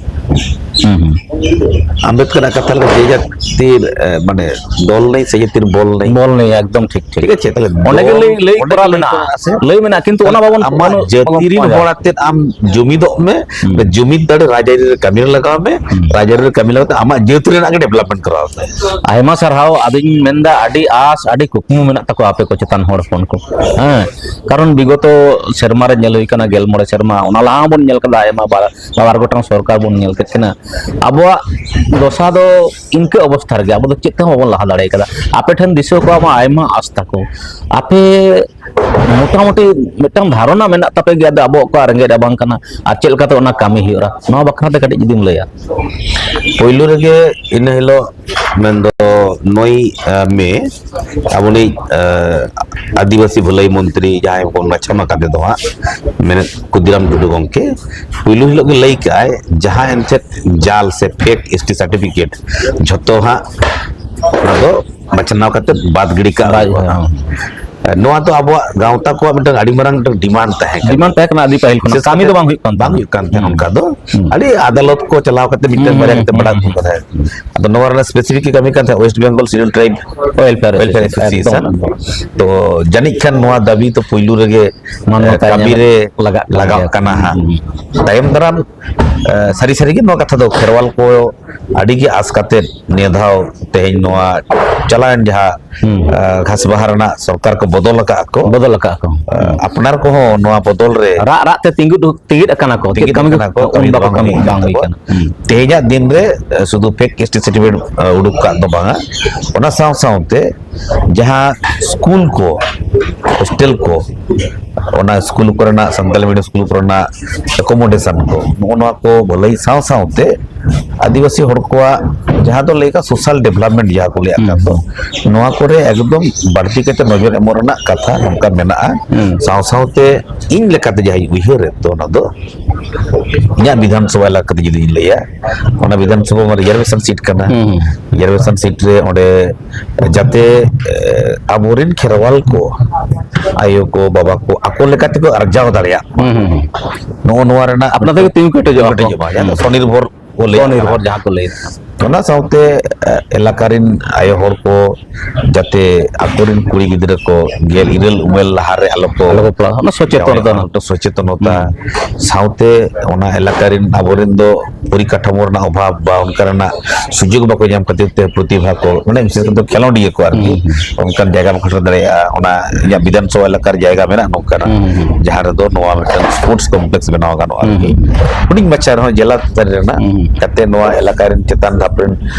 ᱦᱩᱸ, ᱦᱩᱸ᱾ ᱟᱢᱵᱮᱫᱠᱟᱨᱟᱜ ᱠᱟᱛᱷᱟ ᱞᱮᱠᱟ, "ᱡᱮ ᱡᱟᱹᱛᱤᱨ, ᱮ, ᱢᱟᱱᱮ, ᱫᱚᱞ ᱱᱮᱭ, ᱥᱮ ᱡᱟᱹᱛᱤᱨ ᱵᱚᱞ ᱱᱮᱭ᱾" ᱵᱚᱞ ᱱᱮᱭ, ᱮᱠᱫᱚᱢ ᱴᱷᱤᱠ, ᱴᱷᱤᱠ᱾ ᱴᱷᱤᱠ ᱟᱪᱷᱮ? ᱛᱟᱦᱞᱮ ᱚᱸᱰᱮ ᱜᱮ ᱫᱚᱞ, ᱞᱟᱹᱭ, ᱞᱟᱹᱭ ᱚᱸᱰᱮ ᱠᱚᱨᱟ ᱜᱮ ᱞᱟᱹᱭ ᱢᱮᱱᱟᱜᱼᱟ᱾ ᱠᱚᱨᱟ ᱟᱥᱮ? ᱞᱟᱹᱭ ᱢᱮᱱᱟᱜᱼᱟ, ᱠᱤᱱᱛᱩ ᱚᱱᱟ ᱛᱟᱦᱞᱮ ᱵᱟᱵᱚᱱ, ᱟᱢᱟᱜ ᱵᱟᱵᱚᱱ ᱡᱟᱹᱛᱤ ᱨᱤᱱ ᱚᱱᱟ ᱦᱚᱲ ᱟᱛᱮᱫ ᱟᱢ ᱡᱩᱢᱤᱫᱚᱜ ᱢᱮ, ᱦᱩᱸ᱾ ᱡᱩᱢᱤᱫ ᱫᱟᱲᱮ ᱨᱟᱡᱽᱟᱹᱨᱤ ᱨᱮ ᱠᱟᱹᱢᱤ ᱨᱮ ᱞᱟᱜᱟᱣ ᱢᱮ, ᱦᱩᱸ᱾ ᱨᱟᱡᱽᱟᱹᱨᱤ ᱨᱮ ᱠᱟᱹᱢᱤ ᱞᱟᱜᱟᱣ ᱛᱮ ᱟᱢᱟᱜ ᱡᱟᱹᱛ ᱨᱮᱱᱟᱜ ᱜᱮ ᱰᱮᱵᱷᱞᱚᱯᱢᱮᱱᱴ ᱠᱚᱨᱟᱣ ᱢᱮ᱾ ᱟᱭᱢᱟ ᱥᱟᱨᱦᱟᱣ᱾ ᱟᱫᱚᱧ ᱢᱮᱱᱫᱟ, ᱟᱹᱰᱤ ᱟᱸᱥ, ᱟᱹᱰᱤ ᱠᱩᱠᱢᱩ ᱢᱮᱱᱟᱜ ᱛᱟᱠᱚᱣᱟ ᱟᱯᱮ ᱠᱚ ᱪᱮᱛᱟᱱ ᱦᱚᱲ ᱦᱚᱯᱚᱱ ᱠᱚ, ᱦᱮᱸ᱾ ᱠᱟᱨᱚᱱ ᱵᱤᱜᱚᱛᱚ ᱥᱮᱨᱢᱟ ᱨᱮ ᱧᱮᱞ ᱦᱩᱭ ᱠᱟᱱᱟ, ᱜᱮᱞ ᱢᱚᱬᱮ ᱥᱮᱨᱢᱟ, ᱚᱱᱟ ᱞᱟᱦᱟ ᱦᱚᱸᱵᱚᱱ ᱧᱮᱞ ᱠᱟᱫᱟ, ᱟᱭᱢᱟ ᱵᱟᱨ, ᱵᱟᱨ ᱜᱚᱴᱟᱝ ᱥᱚᱨᱠᱟᱨ ᱵᱚᱱ ᱧᱮᱞ ᱠᱮᱫ ᱠᱤᱱᱟ᱾ ᱟᱵᱚᱣᱟᱜ ᱫᱚᱥᱟ ᱫᱚ ᱤᱱᱠᱟᱹ ᱚᱵᱚᱥᱛᱷᱟ ᱨᱮᱜᱮ, ᱟᱵᱚ ᱫᱚ ᱪᱮᱫ ᱛᱮᱦᱚᱸ ᱵᱟᱵᱚᱱ ᱞᱟᱦᱟ ᱫᱟᱲᱮ ᱠᱟᱫᱟ᱾ ᱟᱯᱮ ᱴᱷᱮᱱ ᱫᱤᱥᱟᱹ ᱠᱚᱣᱟ ᱟᱭᱢᱟ ᱟᱸᱥ ᱛᱟᱠᱚ, ᱟᱯᱮ ᱢᱚᱴᱟᱢᱩᱴᱤ ᱢᱤᱫᱴᱟᱝ ᱫᱷᱟᱨᱚᱱᱟ ᱢᱮᱱᱟᱜ ᱛᱟᱯᱮ ᱜᱮᱭᱟ ᱡᱮ ᱟᱵᱚᱣᱟᱜ ᱚᱠᱟ ᱨᱮᱸᱜᱮᱡ ᱨᱟᱵᱟᱝ ᱠᱟᱱᱟ ᱟᱨ ᱪᱮᱫ ᱞᱮᱠᱟᱛᱮ ᱚᱱᱟ ᱠᱟᱹᱢᱤ ᱦᱩᱭᱩᱜᱼᱟ, ᱱᱚᱣᱟ ᱵᱟᱠᱷᱨᱟ ᱛᱮ ᱠᱟᱹᱴᱤᱡ ᱡᱩᱫᱤᱢ ᱞᱟᱹᱭᱟ᱾ ᱯᱳᱭᱞᱳ ᱨᱮᱜᱮ ᱤᱱᱟᱹ ᱦᱤᱞᱳᱜ, ᱢᱮᱱᱫᱚ ᱱᱚᱭ ᱢᱮ, ᱟᱵᱚᱱᱤᱡ ᱟᱹᱫᱤᱵᱟᱹᱥᱤ ᱵᱷᱟᱹᱞᱟᱹᱭ ᱢᱚᱱᱛᱨᱤ ᱡᱟᱦᱟᱸᱭ ᱵᱚᱱ ᱵᱟᱪᱷᱚᱱ ᱟᱠᱟᱫᱮ ᱫᱚ ᱦᱟᱸᱜ, ᱢᱮᱱᱮᱫ ᱠᱷᱩᱫᱤᱨᱟᱢ ᱴᱩᱰᱩ ᱜᱚᱢᱠᱮ, ᱯᱳᱭᱞᱳ ᱦᱤᱞᱳᱜ ᱜᱮ ᱞᱟᱹᱭ ᱠᱟᱜᱼᱟᱭ, ᱡᱟᱦᱟᱸ ᱮᱱᱛᱮᱫ ᱡᱟᱞ ᱥᱮ ᱯᱷᱮᱠ ᱮᱥ ᱴᱤ ᱥᱟᱨᱴᱤᱯᱷᱤᱠᱮᱴ ᱡᱷᱚᱛᱚ ᱦᱟᱸᱜ ᱚᱱᱟ ᱫᱚ ᱵᱟᱪᱷᱱᱟᱣ ᱠᱟᱛᱮ ᱵᱟᱫ ᱜᱤᱰᱤ ᱠᱟᱜ ᱵᱟᱭ ᱦᱩᱭᱩᱜᱼᱟ᱾ ᱦᱮᱸ᱾ ᱱᱚᱣᱟ ᱫᱚ ᱟᱵᱚᱣᱟᱜ ᱜᱟᱶᱛᱟ ᱠᱚᱣᱟᱜ ᱢᱤᱫᱴᱟᱝ ᱟᱹᱰᱤ ᱢᱟᱨᱟᱝ ᱢᱤᱫᱴᱟᱝ ᱰᱤᱢᱟᱱᱰ ᱛᱟᱦᱮᱸ ᱠᱟᱱᱟ᱾ ᱰᱤᱢᱟᱱᱰ ᱛᱟᱦᱮᱸ ᱠᱟᱱᱟ ᱟᱹᱰᱤ ᱯᱟᱹᱦᱤᱞ ᱠᱷᱚᱱᱟᱜ, ᱵᱤᱥᱮᱥ ᱠᱟᱹᱢᱤ ᱫᱚ ᱠᱟᱛᱮ ᱵᱟᱝ ᱦᱩᱭᱩᱜ ᱠᱟᱱ ᱵᱟᱝ ᱛᱟᱦᱮᱸᱫ᱾ ᱦᱩᱭᱩᱜ ᱠᱟᱱ ᱛᱟᱦᱮᱸᱫ ᱦᱩᱸ᱾ ᱚᱱᱠᱟ ᱫᱚ᱾ ᱦᱩᱸ᱾ ᱟᱹᱰᱤ ᱟᱫᱟᱞᱚᱛ ᱠᱚ ᱪᱟᱞᱟᱣ ᱠᱟᱛᱮ ᱢᱤᱫᱴᱟᱝ ᱦᱩᱸ, ᱵᱟᱨᱭᱟ ᱦᱩᱸ, ᱠᱟᱛᱮ ᱦᱩᱸ, ᱵᱟᱲᱟᱭ ᱦᱩᱸ᱾ ᱦᱚᱪᱚ ᱠᱟᱫᱟ᱾ ᱟᱫᱚ ᱱᱚᱣᱟ ᱨᱮᱱᱟᱜ ᱥᱯᱮᱥᱤᱯᱷᱤᱠ ᱠᱟᱹᱢᱤ ᱠᱟᱱ ᱛᱟᱦᱮᱸᱫ West Bengal schedule tribe welfare welfare association. ᱮᱠᱫᱚᱢ, ᱮᱠᱫᱚᱢ᱾ ᱛᱚ ᱡᱟᱹᱱᱤᱡ ᱠᱷᱟᱱ ᱱᱚᱣᱟ ᱫᱟᱹᱵᱤ ᱛᱚ ᱯᱩᱭᱞᱩ ᱨᱮᱜᱮ, ᱢᱟᱱᱚᱛ ᱮ, ᱠᱟᱹᱢᱤ ᱧᱟᱢ ᱨᱮ ᱞᱟᱜᱟᱜ ᱠᱟᱱ ᱞᱟᱜᱟᱜ ᱜᱮᱭᱟ᱾ ᱠᱟᱱᱟ ᱦᱩᱸ, ᱦᱟᱸᱜ᱾ ᱦᱩᱸ, ᱦᱩᱸ᱾ ᱛᱟᱭᱚᱢ ᱫᱟᱨᱟᱢ, ᱮ, ᱥᱟᱹᱨᱤ ᱥᱟᱹᱨᱤ ᱜᱮ ᱱᱚᱣᱟ ᱠᱟᱛᱷᱟ ᱫᱚ ᱠᱷᱮᱨᱣᱟᱞ ᱠᱚ ᱟᱹᱰᱤ ᱜᱮ ᱟᱸᱥ ᱠᱟᱛᱮᱫ ᱱᱤᱭᱟᱹ ᱫᱷᱟᱣ ᱛᱮᱦᱮᱧ ᱱᱚᱣᱟ ᱪᱟᱞᱟᱣᱮᱱ ᱡᱟᱦᱟᱸ ᱦᱩᱸ᱾ ᱟᱸ, ᱜᱷᱟᱥ ᱵᱟᱦᱟ ᱨᱮᱱᱟᱜ ᱥᱚᱨᱠᱟᱨ ᱠᱚ ᱵᱚᱫᱚᱞ ᱟᱠᱟᱫ ᱠᱚ, ᱵᱚᱫᱚᱞ ᱟᱠᱟᱫ ᱠᱚ᱾ ᱟᱸ, ᱟᱯᱱᱟᱨ ᱠᱚᱦᱚᱸ ᱱᱚᱣᱟ ᱵᱚᱫᱚᱞ ᱨᱮ ᱨᱟᱜ ᱨᱟᱜ ᱛᱮ ᱛᱤᱸᱜᱩ ᱛᱤᱸᱜᱤᱫ ᱟᱠᱟᱱᱟ ᱠᱚ᱾ ᱪᱮᱫ ᱛᱤᱸᱜᱤᱫ ᱠᱟᱹᱢᱤ ᱟᱠᱟᱱᱟ ᱠᱚ, ᱠᱚ ᱠᱟᱹᱢᱤ ᱫᱚ ᱵᱟᱠᱚ ᱵᱟᱝ ᱠᱟᱹᱢᱤ, ᱦᱩᱭ ᱵᱟᱝ ᱠᱟᱱᱟ ᱦᱩᱭ ᱠᱚ᱾ ᱠᱟᱱᱟ᱾ ᱦᱩᱸ᱾ ᱛᱮᱦᱮᱧᱟᱜ ᱫᱤᱱ ᱨᱮ, ᱟᱸ, ᱥᱩᱫᱷᱩ ᱯᱷᱮᱠ ᱮᱥ ᱴᱤ ᱥᱟᱨᱴᱤᱯᱷᱤᱠᱮᱴ, ᱟᱸ, ᱩᱰᱩᱠ ᱠᱟᱜ ᱫᱚ ᱵᱟᱝᱟ, ᱚᱱᱟ ᱥᱟᱶ ᱥᱟᱶᱛᱮ ᱡᱟᱦᱟᱸ ᱥᱠᱩᱞ ᱠᱚ, ᱦᱳᱥᱴᱮᱞ ᱠᱚ, ᱚᱱᱟ ᱥᱠᱩᱞ ᱠᱚᱨᱮᱱᱟᱜ, ᱥᱟᱱᱛᱟᱞᱤ ᱢᱤᱰᱤᱭᱟᱢ ᱥᱠᱩᱞ ᱠᱚᱨᱮᱱᱟᱜ ᱮᱠᱳᱢᱳᱰᱮᱥᱚᱱ ᱠᱚ, ᱱᱚᱜᱼᱚ ᱱᱚᱣᱟ ᱠᱚ ᱵᱷᱟᱹᱞᱟᱹᱭ ᱥᱟᱶ ᱥᱟᱶᱛᱮ ᱟᱹᱫᱤᱵᱟᱹᱥᱤ ᱦᱚᱲ ᱠᱚᱣᱟᱜ ᱡᱟᱦᱟᱸ ᱫᱚ ᱞᱟᱹᱭ ᱠᱟᱜ ᱥᱳᱥᱟᱞ ᱰᱮᱵᱷᱞᱚᱯᱢᱮᱱᱴ ᱡᱟᱦᱟᱸ ᱠᱚ ᱞᱟᱹᱭᱟᱜ ᱠᱟᱱ ᱫᱚ, ᱦᱩᱸ᱾ ᱱᱚᱣᱟ ᱠᱚᱨᱮ ᱮᱠᱫᱚᱢ ᱵᱟᱹᱲᱛᱤ ᱠᱟᱛᱮ ᱱᱚᱡᱚᱨ ᱮᱢᱚᱜ ᱨᱮᱱᱟᱜ ᱠᱟᱛᱷᱟ ᱱᱚᱝᱠᱟ ᱢᱮᱱᱟᱜᱼᱟ᱾ ᱦᱩᱸ᱾ ᱥᱟᱶ ᱥᱟᱶᱛᱮ ᱤᱧ ᱞᱮᱠᱟᱛᱮ ᱡᱟᱦᱟᱸᱧ ᱩᱭᱦᱟᱹᱨᱮᱫ ᱫᱚ, ᱚᱱᱟ ᱫᱚ ᱤᱧᱟᱹᱜ ᱵᱤᱫᱷᱟᱱ ᱥᱚᱵᱷᱟ ᱮᱞᱟᱠᱟ ᱠᱟᱛᱮ ᱡᱩᱫᱤᱧ ᱞᱟᱹᱭᱟ, ᱚᱱᱟ ᱵᱤᱫᱷᱟᱱ ᱥᱚᱵᱷᱟ ᱢᱟ ᱨᱤᱡᱟᱨᱵᱷᱮᱥᱚᱱ ᱥᱤᱴ ᱠᱟᱱᱟ᱾ ᱦᱩᱸ, ᱦᱩᱸ᱾ ᱨᱤᱡᱟᱨᱵᱷᱮᱥᱚᱱ ᱥᱤᱴ ᱨᱮ ᱚᱸᱰᱮ ᱡᱟᱛᱮ, ᱮ, ᱟᱵᱚᱨᱮᱱ ᱠᱷᱮᱨᱣᱟᱞ ᱠᱚ, ᱟᱭᱳ ᱠᱚ, ᱵᱟᱵᱟ ᱠᱚ ᱟᱠᱚ ᱞᱮᱠᱟ ᱛᱮᱠᱚ ᱟᱨᱡᱟᱣ ᱫᱟᱲᱮᱭᱟᱜ ᱢᱟ᱾ ᱦᱩᱸ, ᱦᱩᱸ, ᱦᱩᱸ᱾ ᱱᱚᱜᱼᱚ ᱱᱚᱣᱟ ᱨᱮᱱᱟᱜ ᱟᱯᱱᱟ ᱛᱮᱜᱮ ᱛᱤᱸᱜᱩ ᱠᱮᱴᱮᱡᱚᱜᱼᱟ ᱠᱚ᱾ ᱠᱮᱴᱮᱡᱚᱜ ᱢᱟ, ᱡᱟᱦᱟᱸ ᱫᱚ ᱦᱩᱸ᱾ ᱥᱚᱱᱤᱨᱵᱷᱚᱨ ᱠᱚ ᱞᱟᱹᱭᱟ᱾ ᱥᱚᱱᱤᱨᱵᱷᱚᱨ ᱡᱟᱦᱟᱸ ᱠᱚ ᱞᱟᱹᱭᱟ᱾ ᱚᱱᱟ ᱥᱟᱶᱛᱮ, ᱮ, ᱮᱞᱟᱠᱟ ᱨᱮᱱ ᱟᱭᱳ ᱦᱚᱲ ᱠᱚ ᱡᱟᱛᱮ ᱟᱠᱚᱨᱮᱱ ᱠᱩᱲᱤ ᱜᱤᱫᱽᱨᱟᱹ ᱠᱚ ᱜᱮᱞ ᱤᱨᱟᱹᱞ ᱩᱢᱮᱨ ᱞᱟᱦᱟᱨᱮ ᱟᱞᱚ ᱠᱚ ᱟᱞᱚ ᱠᱚ ᱯᱟᱲᱦᱟᱜ, ᱚᱱᱟ ᱥᱚᱪᱮᱛᱚᱱ ᱡᱟᱶᱟᱭᱚᱜ ᱫᱚ᱾ ᱢᱟ, ᱢᱤᱫᱴᱟᱝ ᱥᱚᱪᱮᱛᱚᱱᱚᱛᱟ᱾ ᱦᱩᱸ᱾ ᱥᱟᱶᱛᱮ ᱚᱱᱟ ᱮᱞᱟᱠᱟ ᱨᱮᱱ ᱟᱵᱚᱨᱮᱱ ᱫᱚ ᱯᱚᱨᱤᱠᱟᱴᱷᱟᱢᱳ ᱨᱮᱱᱟᱜ ᱚᱵᱷᱟᱵᱽ ᱵᱟ ᱚᱱᱠᱟ ᱨᱮᱱᱟᱜ ᱥᱩᱡᱳᱜᱽ ᱵᱟᱠᱚ ᱧᱟᱢ ᱠᱷᱟᱹᱛᱤᱨ ᱛᱮ ᱯᱨᱚᱛᱤᱵᱷᱟ ᱠᱚ, ᱢᱟᱱᱮ, ᱵᱤᱥᱮᱥ ᱠᱟᱛᱮ ᱠᱷᱮᱞᱳᱰᱤᱭᱟᱹ ᱠᱚ ᱟᱨᱠᱤ, ᱦᱩᱸ, ᱦᱩᱸ᱾ ᱚᱱᱠᱟᱱ ᱡᱟᱭᱜᱟ ᱵᱟᱠᱚ ᱥᱮᱴᱮᱨ ᱫᱟᱲᱮᱭᱟᱜᱼᱟ᱾ ᱚᱱᱟ ᱤᱧᱟᱹᱜ ᱵᱤᱫᱷᱟᱱ ᱥᱚᱵᱷᱟ ᱮᱞᱟᱠᱟ ᱨᱮ ᱡᱟᱭᱜᱟ ᱢᱮᱱᱟᱜᱼᱟ ᱱᱚᱝᱠᱟᱱᱟᱜ, ᱦᱩᱸ, ᱦᱩᱸ᱾ ᱡᱟᱦᱟᱸ ᱨᱮᱫᱚ ᱱᱚᱣᱟ ᱢᱤᱫᱴᱟᱝ ᱥᱯᱳᱨᱴᱥ ᱠᱚᱢᱯᱞᱮᱠᱥ ᱵᱮᱱᱟᱣ ᱜᱟᱱᱚᱜᱼᱟ ᱦᱩᱸ, ᱟᱨᱠᱤ᱾ ᱦᱩᱸ᱾ ᱦᱩᱰᱤᱧ ᱢᱟᱪᱷᱟ ᱨᱮᱦᱚᱸ ᱡᱮᱞᱟ ᱥᱛᱚᱨ ᱨᱮᱱᱟᱜ, ᱦᱩᱸ, ᱦᱩᱸ᱾ ᱡᱟᱛᱮ ᱱᱚᱣᱟ ᱮᱞᱟᱠᱟ ᱨᱮᱱ ᱪᱮᱛᱟᱱ ᱫᱷᱟᱯ ᱨᱮᱱ,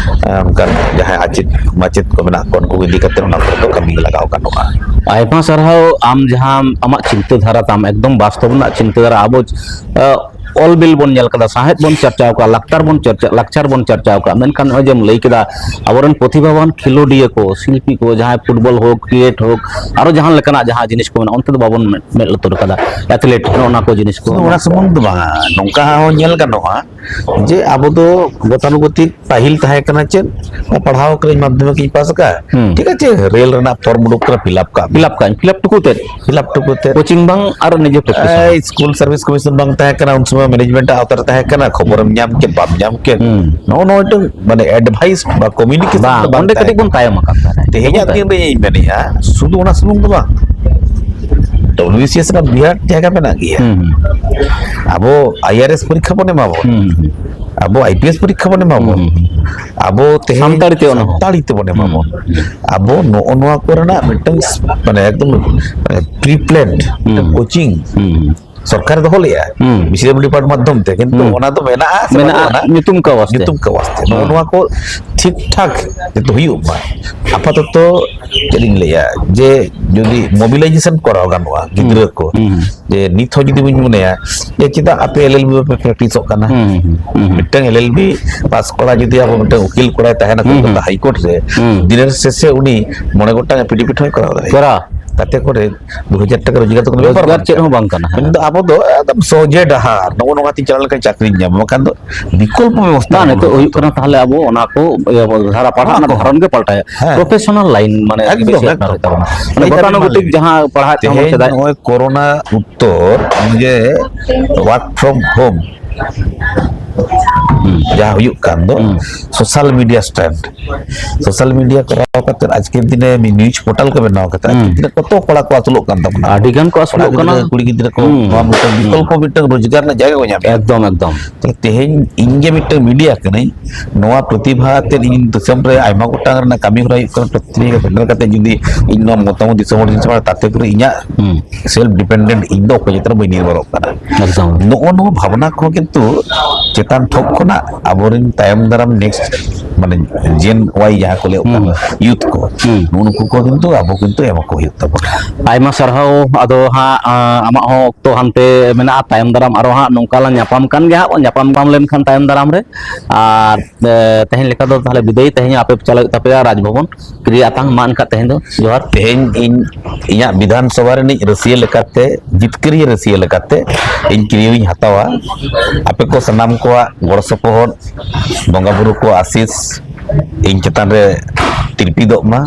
ᱟᱸ, ᱚᱱᱠᱟᱱ ᱡᱟᱦᱟᱸᱭ ᱟᱪᱮᱫ ᱢᱟᱪᱮᱫ ᱠᱚ ᱢᱮᱱᱟᱜ ᱠᱚᱣᱟ, ᱩᱱᱠᱩ ᱤᱫᱤ ᱠᱟᱛᱮ ᱚᱱᱟ ᱠᱚᱨᱮ ᱫᱚ ᱠᱟᱹᱢᱤ ᱞᱟᱜᱟᱣ ᱜᱟᱱᱚᱜᱼᱟ᱾ ᱟᱭᱢᱟ ᱥᱟᱨᱦᱟᱣ, ᱟᱢ ᱡᱟᱦᱟᱸ ᱟᱢᱟᱜ ᱪᱤᱱᱛᱟᱹ ᱫᱷᱟᱨᱟ ᱛᱟᱢ, ᱮᱠᱫᱚᱢ ᱵᱟᱥᱛᱚᱵ ᱨᱮᱱᱟᱜ ᱪᱤᱱᱛᱟᱹ ᱫᱷᱟᱨᱟ᱾ ᱟᱵᱚ, ᱟᱸ, ᱚᱞ ᱵᱤᱞ ᱵᱚᱱ ᱧᱮᱞ ᱠᱟᱫᱟ, ᱥᱟᱶᱦᱮᱫ ᱵᱚᱱ ᱪᱟᱨᱪᱟᱣ ᱠᱟᱜᱼᱟ, ᱞᱟᱠᱛᱟᱨ ᱵᱚᱱ ᱪᱟᱨᱪᱟ-, ᱞᱟᱠᱪᱟᱨ ᱵᱚᱱ ᱪᱟᱨᱪᱟᱣ ᱠᱟᱜᱼᱟ, ᱢᱮᱱᱠᱷᱟᱱ ᱱᱚᱜᱼᱚᱭ ᱡᱮᱢ ᱞᱟᱹᱭ ᱠᱮᱫᱟ, ᱟᱵᱚᱨᱮᱱ ᱯᱨᱚᱛᱤᱵᱷᱟᱵᱟᱱ ᱠᱷᱮᱞᱳᱰᱤᱭᱟᱹ ᱠᱚ, ᱥᱤᱞᱯᱤ ᱠᱚ, ᱡᱟᱦᱟᱸᱭ ᱯᱷᱩᱴᱵᱚᱞ ᱦᱳᱠ, ᱠᱨᱤᱠᱮᱴ ᱦᱳᱠ, ᱟᱨᱚ ᱡᱟᱦᱟᱸ ᱞᱮᱠᱟᱱᱟᱜ ᱡᱟᱦᱟᱸ ᱡᱤᱱᱤᱥ ᱠᱚ ᱢᱮᱱᱟᱜᱼᱟ, ᱚᱱᱛᱮ ᱫᱚ ᱵᱟᱵᱚᱱ ᱢᱮᱫ, ᱢᱮᱫ ᱞᱩᱛᱩᱨ ᱠᱟᱫᱟ᱾ ᱮᱛᱷᱞᱮᱴ, ᱱᱚᱜᱼᱚ ᱱᱚᱣᱟ ᱠᱚ ᱡᱤᱱᱤᱥ ᱠᱚ᱾ ᱥᱩᱫᱷᱩ ᱚᱱᱟ ᱥᱩᱢᱩᱝ ᱫᱚ ᱵᱟᱝᱟ, ᱱᱚᱝᱠᱟ ᱦᱚᱸ ᱧᱮᱞ ᱜᱟᱱᱚᱜᱼᱟ ᱡᱮ ᱟᱵᱚ ᱫᱚ ᱜᱚᱛᱟᱱᱩᱜᱚᱛᱤᱠ ᱯᱟᱹᱦᱤᱞ ᱛᱟᱦᱮᱸ ᱠᱟᱱᱟ ᱪᱮᱫ, ᱯᱟᱲᱦᱟᱣ ᱠᱟᱹᱫᱟᱹᱧ, ᱢᱟᱫᱽᱫᱷᱚᱢᱤᱠ ᱤᱧ ᱯᱟᱥ ᱟᱠᱟᱫᱼᱟ, ᱦᱩᱸ᱾ ᱴᱷᱤᱠ ᱟᱪᱷᱮ, ᱨᱮᱞ ᱨᱮᱱᱟᱜ ᱯᱷᱚᱨᱢ ᱩᱰᱩᱠ ᱠᱟᱱᱟ, ᱯᱷᱤᱞᱟᱯ ᱠᱟᱜ ᱢᱮ᱾ ᱯᱷᱤᱞᱟᱯ ᱠᱟᱜ ᱟᱹᱧ, ᱯᱷᱤᱞᱟᱯ ᱴᱩᱠᱩ ᱛᱮᱫ᱾ ᱯᱷᱤᱞᱟᱯ ᱴᱩᱠᱩ ᱛᱮᱫ᱾ ᱠᱳᱪᱤᱝ ᱵᱟᱝ ᱟᱨ ᱱᱤᱡᱮ ᱯᱨᱮᱠᱴᱤᱥ ᱦᱚᱸ᱾ ᱮᱭ, ᱥᱠᱩᱞ ᱥᱟᱨᱵᱷᱤᱥ ᱠᱚᱢᱤᱥᱚᱱ ᱵᱟᱝ ᱛᱟᱦᱮᱸ ᱠᱟᱱᱟ, ᱩᱱ ᱥᱚᱢᱚᱭ ᱢᱮᱱᱮᱡᱢᱮᱱᱴ ᱟᱜ ᱟᱣᱛᱟ ᱨᱮ ᱛᱟᱦᱮᱸ ᱠᱟᱱᱟ, ᱠᱷᱚᱵᱚᱨᱮᱢ ᱧᱟᱢ ᱠᱮᱫ, ᱵᱟᱢ ᱧᱟᱢ ᱠᱮᱫ, ᱦᱩᱸ᱾ ᱱᱚᱜᱼᱚ ᱱᱚᱣᱟ ᱢᱤᱫᱴᱟᱝ, ᱢᱟᱱᱮ, ᱮᱰᱵᱷᱟᱭᱤᱥ ᱵᱟ ᱠᱚᱢᱤᱭᱩᱱᱤᱠᱮᱥᱚᱱ ᱵᱟᱝ, ᱫᱚ ᱵᱟᱝ ᱚᱸᱰᱮ ᱛᱟᱦᱮᱸ ᱠᱟᱹᱴᱤᱡ ᱵᱚᱱ ᱠᱟᱱᱟ᱾ ᱛᱟᱭᱚᱢ ᱟᱠᱟᱱ ᱛᱟᱦᱮᱸᱫ᱾ ᱛᱮᱦᱮᱧᱟᱜ ᱵᱚᱱ ᱫᱤᱱ ᱨᱮ ᱤᱧ ᱢᱮᱱᱮᱫᱼᱟ, ᱥᱩᱫᱷᱩ ᱚᱱᱟ ᱥᱩᱢᱩᱝ ᱫᱚ ᱵᱟᱝ, ᱰᱚᱵᱞᱤᱭᱩᱵᱤᱥᱤᱮᱥ ᱨᱮᱱᱟᱜ ᱵᱤᱨᱟᱴ ᱡᱟᱭᱜᱟ ᱢᱮᱱᱟᱜ ᱜᱮᱭᱟ᱾ ᱦᱩᱸ, ᱦᱩᱸ᱾ ᱟᱵᱚ ᱟᱭᱟᱨᱮᱥ ᱯᱚᱨᱤᱠᱠᱷᱟ ᱵᱚᱱ ᱮᱢᱟ ᱵᱚᱱ, ᱦᱩᱸ, ᱦᱩᱸ᱾ ᱟᱵᱚ ᱟᱭᱯᱤᱮᱥ ᱯᱚᱨᱤᱠᱠᱷᱟ ᱵᱚᱱ ᱮᱢᱟ ᱵᱚᱱ, ᱦᱩᱸ, ᱦᱩᱸ᱾ ᱟᱵᱚ ᱛᱮᱦᱮᱧ ᱥᱟᱱᱛᱟᱲᱤ ᱛᱮ ᱚᱱᱟ ᱦᱚᱸ᱾ ᱥᱟᱱᱛᱟᱲᱤ ᱛᱮᱵᱚᱱ ᱮᱢᱟ ᱵᱚᱱ᱾ ᱦᱩᱸ᱾ ᱟᱵᱚ ᱱᱚᱜᱼᱚ ᱱᱚᱣᱟ ᱠᱚᱨᱮᱱᱟᱜ ᱢᱤᱫᱴᱟᱝ ᱢᱟᱱᱮ ᱮᱠᱫᱚᱢ ᱢᱟᱱᱮ pre planned ᱢᱤᱫᱴᱟᱝ ᱦᱩᱸ᱾ ᱠᱳᱪᱤᱝ ᱦᱩᱸ᱾ ᱥᱚᱨᱠᱟᱨ ᱫᱚᱦᱚ ᱞᱮᱜᱼᱟ ᱦᱩᱸ᱾ ᱵᱤᱥᱤ ᱰᱟᱵᱞᱤᱭᱩ ᱯᱟᱴ ᱢᱟᱫᱽᱫᱷᱚᱢ ᱛᱮ, ᱠᱤᱱᱛᱩ ᱦᱩᱸ᱾ ᱚᱱᱟ ᱫᱚ ᱢᱮᱱᱟᱜᱼᱟ ᱥᱮ ᱢᱮᱱᱟᱜᱼᱟ, ᱵᱟᱹᱱᱩᱜ ᱟᱱᱟ? ᱧᱩᱛᱩᱢ ᱠᱟᱜᱚᱡᱽ ᱛᱮ᱾ ᱧᱩᱛᱩᱢ ᱠᱟᱜᱚᱡᱽ ᱛᱮ᱾ ᱱᱚᱜᱼᱚ ᱦᱩᱸ᱾ ᱱᱚᱣᱟ ᱠᱚ ᱴᱷᱤᱠ ᱴᱷᱟᱠ ᱡᱟᱛᱮ ᱦᱩᱭᱩᱜ ᱢᱟ᱾ ᱟᱯᱟᱛᱚᱛᱚ ᱪᱮᱫ ᱤᱧ ᱞᱟᱹᱭᱟ, ᱡᱮ ᱡᱩᱫᱤ mobilization ᱠᱚᱨᱟᱣ ᱜᱟᱱᱚᱜᱼᱟ ᱦᱩᱸ᱾ ᱜᱤᱫᱽᱨᱟᱹ ᱠᱚ, ᱦᱩᱸ᱾ ᱡᱮ ᱱᱤᱛ ᱦᱚᱸ ᱡᱩᱫᱤ ᱵᱚᱱ ᱢᱚᱱᱮᱭᱟ ᱡᱮ ᱪᱮᱫᱟᱜ ᱟᱯᱮ ᱮᱞ ᱮᱞ ᱵᱤ ᱵᱟᱯᱮ ᱯᱨᱮᱠᱴᱤᱥᱚᱜ ᱠᱟᱱᱟ? ᱦᱩᱸ, ᱦᱩᱸ, ᱦᱩᱸ᱾ ᱢᱤᱫᱴᱟᱝ ᱮᱞ ᱮᱞ ᱵᱤ ᱯᱟᱥ ᱠᱚᱲᱟ ᱡᱩᱫᱤ ᱟᱵᱚ ᱢᱤᱫᱴᱟᱝ ᱩᱠᱤᱞ ᱠᱚᱲᱟᱭ ᱛᱟᱦᱮᱱᱟ ᱦᱩᱸ, ᱠᱳᱞᱠᱟᱛᱟ ᱦᱩᱸ᱾ ᱦᱟᱭ ᱠᱳᱨᱴ ᱨᱮ, ᱦᱩᱸ᱾ ᱫᱤᱱᱮᱨ ᱥᱮᱥᱮ ᱩᱱᱤ ᱢᱚᱬᱮ ᱜᱚᱴᱟᱝ ᱮᱯᱷᱤᱰᱮᱵᱷᱤᱴ ᱦᱚᱸᱭ ᱠᱚᱨᱟᱣ ᱫᱟᱲᱮᱭᱟᱜᱼᱟ᱾ ᱠᱚᱨᱟᱣ᱾ ᱛᱟᱛᱮ ᱠᱚᱨᱮ ᱫᱩ ᱦᱟᱡᱟᱨ ᱴᱟᱠᱟ ᱨᱳᱡᱽᱜᱟᱨ ᱫᱚ ᱠᱳᱱᱳ ᱵᱮᱯᱟᱨ ᱨᱳᱡᱽᱜᱟᱨ ᱵᱟᱝ ᱪᱮᱫ ᱠᱟᱱᱟ᱾ ᱦᱚᱸ ᱵᱟᱝ ᱠᱟᱱᱟ, ᱦᱮᱸ᱾ ᱢᱮᱱᱫᱚ ᱟᱵᱚ ᱫᱚ ᱮᱠᱫᱚᱢ ᱥᱚᱡᱷᱮ ᱰᱟᱦᱟᱨ, ᱱᱚᱜᱼᱚ ᱱᱚᱣᱟ ᱛᱤᱧ ᱪᱟᱞᱟᱣ ᱞᱮᱱᱠᱷᱟᱱ ᱪᱟᱹᱠᱨᱤᱧ ᱧᱟᱢᱟ, ᱵᱟᱠᱷᱟᱱ ᱫᱚ ᱵᱤᱠᱚᱞᱯᱚ ᱵᱮᱵᱚᱥᱛᱷᱟ ᱵᱟᱝ, ᱵᱟᱹᱱᱩᱜ ᱱᱤᱛᱚᱜ ᱦᱩᱭᱩᱜ ᱛᱟᱵᱚᱱᱟ᱾ ᱠᱟᱱᱟ ᱛᱟᱦᱚᱞᱮ ᱟᱵᱚ ᱚᱱᱟ ᱠᱚ ᱤᱭᱟᱹ ᱫᱷᱟᱨᱟ ᱯᱟᱲᱦᱟᱜ ᱚᱱᱟ ᱨᱮᱱᱟᱜ ᱠᱚ᱾ ᱫᱷᱚᱨᱚᱱ ᱜᱮ ᱯᱟᱞᱴᱟᱣ᱾ ᱦᱮᱸ᱾ Professional line ᱢᱟᱱᱮ ᱮᱠᱫᱚᱢ, ᱵᱮᱥᱤ ᱮᱠᱫᱚᱢ, ᱟᱯᱱᱟᱨ ᱦᱩᱭᱩᱜ ᱛᱟᱵᱚᱱᱟ᱾ ᱢᱟᱱᱮ ᱞᱟᱹᱭ ᱫᱟᱵᱤᱱ ᱢᱟ ᱜᱚᱴᱟᱱᱩᱜᱚᱛᱤᱠ ᱞᱟᱹᱭ ᱵᱤᱱ᱾ ᱡᱟᱦᱟᱸ ᱯᱟᱲᱦᱟᱜ ᱛᱟᱵᱚᱱ ᱛᱮᱦᱮᱧ ᱥᱮᱫᱟᱭ᱾ ᱱᱚᱜᱼᱚᱭ ᱠᱳᱨᱳᱱᱟ ᱩᱛᱛᱚᱨ ᱡᱮ work from home ᱦᱩᱸ᱾ ᱡᱟᱦᱟᱸ ᱦᱩᱭᱩᱜ ᱠᱟᱱ ᱫᱚ, ᱦᱩᱸ᱾ Social media stand, social media ᱠᱚᱨᱟᱣ ᱠᱟᱛᱮ ᱟᱡᱠᱮᱨ ᱫᱤᱱᱮ news portal ᱠᱚ ᱵᱮᱱᱟᱣ ᱠᱟᱛᱮ ᱟᱡᱠᱮᱨ ᱦᱩᱸ᱾ ᱫᱤᱱᱮ ᱠᱚᱛᱚ ᱠᱚᱲᱟ ᱠᱚ ᱟᱹᱥᱩᱞᱚᱜ ᱠᱟᱱ ᱛᱟᱵᱚᱱᱟ᱾ ᱟᱹᱰᱤ ᱜᱟᱱ ᱠᱚ ᱟᱹᱥᱩᱞᱚᱜ ᱠᱚᱲᱟ ᱜᱤᱫᱽᱨᱟᱹ, ᱠᱟᱱᱟ᱾ ᱠᱩᱲᱤ ᱜᱤᱫᱽᱨᱟᱹ ᱠᱚ ᱦᱩᱸ᱾ ᱱᱚᱣᱟ ᱢᱤᱫᱴᱟᱝ ᱦᱩᱸ᱾ ᱵᱤᱠᱚᱞᱯᱚ ᱢᱤᱫᱴᱟᱝ ᱨᱳᱡᱽᱜᱟᱨ ᱨᱮᱱᱟᱜ ᱡᱟᱭᱜᱟ ᱠᱚ ᱧᱟᱢᱮᱫᱼᱟ᱾ ᱮᱠᱫᱚᱢ, ᱮᱠᱫᱚᱢ᱾ ᱛᱟᱦᱞᱮ ᱛᱮᱦᱮᱧ ᱤᱧ ᱜᱮ ᱢᱤᱫᱴᱟᱝ media ᱠᱟᱹᱱᱟᱹᱧ, ᱱᱚᱣᱟ ᱯᱨᱚᱛᱤᱵᱷᱟ ᱟᱛᱮᱫ ᱤᱧ ᱫᱤᱥᱚᱢ ᱨᱮ ᱟᱭᱢᱟ ᱜᱚᱴᱟᱝ ᱨᱮᱱᱟᱜ ᱠᱟᱹᱢᱤ ᱦᱚᱨᱟ ᱦᱩᱭᱩᱜ ᱠᱟᱱᱟ, ᱯᱨᱚᱛᱤᱵᱷᱟ ᱥᱮᱴᱮᱨ ᱠᱟᱛᱮ ᱡᱩᱫᱤ ᱤᱧ ᱱᱚᱣᱟ ᱢᱚᱛᱟᱢᱚᱛ ᱫᱤᱥᱚᱢ ᱦᱚᱲ ᱴᱷᱮᱱ ᱪᱟᱞᱟᱜᱼᱟ, ᱛᱟᱛᱮ ᱠᱚᱨᱮ ᱤᱧᱟᱹᱜ ᱦᱩᱸ᱾ Self dependent, ᱤᱧ ᱫᱚ ᱚᱠᱚᱭ ᱪᱮᱛᱟᱱ ᱨᱮ ᱵᱟᱹᱧ ᱱᱤᱨᱵᱷᱚᱨᱚᱜ ᱠᱟᱱᱟ᱾ ᱮᱠᱫᱚᱢ᱾ ᱱᱚᱜᱼᱚ ᱱᱚᱣᱟ ᱵᱷᱟᱵᱽᱱᱟ ᱠᱚᱦᱚᱸ ᱠᱤᱱᱛᱩ ᱪᱮᱛᱟᱱ ᱛᱷᱚᱠ ᱠᱷᱚᱱᱟᱜ ᱟᱵᱚᱨᱮᱱ ᱛᱟᱭᱚᱢ ᱫᱟᱨᱟᱢ next ᱢᱟᱱᱮ Gen Y ᱡᱟᱦᱟᱸ ᱠᱚ ᱞᱟᱹᱭ ᱦᱩᱸ᱾ ᱠᱟᱱᱟ, youth ᱠᱚ, ᱦᱩᱸ᱾ ᱱᱩᱜᱼᱩ ᱱᱩᱠᱩ ᱠᱚ ᱠᱤᱱᱛᱩ ᱟᱵᱚ ᱠᱤᱱᱛᱩ ᱮᱢᱟ ᱠᱚ ᱦᱩᱭᱩᱜ ᱛᱟᱵᱚᱱᱟ᱾ ᱟᱭᱢᱟ ᱥᱟᱨᱦᱟᱣ᱾ ᱟᱫᱚ ᱦᱟᱸᱜ, ᱟᱸ, ᱟᱢᱟᱜ ᱦᱚᱸ ᱚᱠᱛᱚ ᱦᱟᱱᱛᱮ ᱢᱮᱱᱟᱜᱼᱟ, ᱛᱟᱭᱚᱢ ᱫᱟᱨᱟᱢ ᱟᱨᱚ ᱦᱟᱸᱜ ᱱᱚᱝᱠᱟ ᱞᱟᱝ ᱧᱟᱯᱟᱢ ᱠᱟᱱ ᱜᱮᱭᱟ ᱦᱟᱸᱜ, ᱧᱟᱯᱟᱢ ᱧᱟᱯᱟᱢ ᱞᱮᱱᱠᱷᱟᱱ ᱛᱟᱭᱚᱢ ᱫᱟᱨᱟᱢ ᱨᱮ᱾ ᱟᱨ, ᱮ, ᱛᱮᱦᱮᱧ ᱞᱮᱠᱟ ᱫᱚ ᱛᱟᱦᱞᱮ ᱵᱤᱫᱟᱹᱭ, ᱛᱮᱦᱮᱧ ᱟᱯᱮ ᱪᱟᱞᱟᱜ ᱦᱩᱭᱩᱜ ᱛᱟᱯᱮᱭᱟ ᱨᱟᱡᱽᱵᱷᱚᱵᱚᱱ᱾ ᱠᱤᱨᱤᱭᱟ ᱟᱛᱟᱝ ᱢᱟ ᱮᱱᱠᱷᱟᱱ ᱛᱮᱦᱮᱧ ᱫᱚ ᱡᱚᱦᱟᱨ᱾ ᱛᱮᱦᱮᱧ ᱤᱧ ᱤᱧᱟᱹᱜ ᱵᱤᱫᱷᱟᱱ ᱥᱚᱵᱷᱟ ᱨᱤᱱᱤᱡ ᱨᱟᱹᱥᱤᱭᱟᱹ ᱞᱮᱠᱟᱛᱮ, ᱡᱤᱛᱠᱟᱹᱨᱤᱭᱟᱹ ᱨᱟᱹᱥᱤᱭᱟᱹ ᱞᱮᱠᱟᱛᱮ ᱤᱧ ᱠᱤᱨᱤᱭᱟᱹᱧ ᱦᱟᱛᱟᱣᱟ ᱟᱯᱮ ᱠᱚ ᱥᱟᱱᱟᱢ ᱠᱚᱣᱟᱜ ᱜᱚᱲᱚ ᱥᱚᱯᱚᱦᱚᱫ, ᱵᱚᱸᱜᱟ ᱵᱩᱨᱩ ᱠᱚ ᱟᱥᱤᱥ ᱤᱧ ᱪᱮᱛᱟᱱ ᱨᱮ ᱛᱤᱨᱯᱤᱫᱚᱜ ᱢᱟ,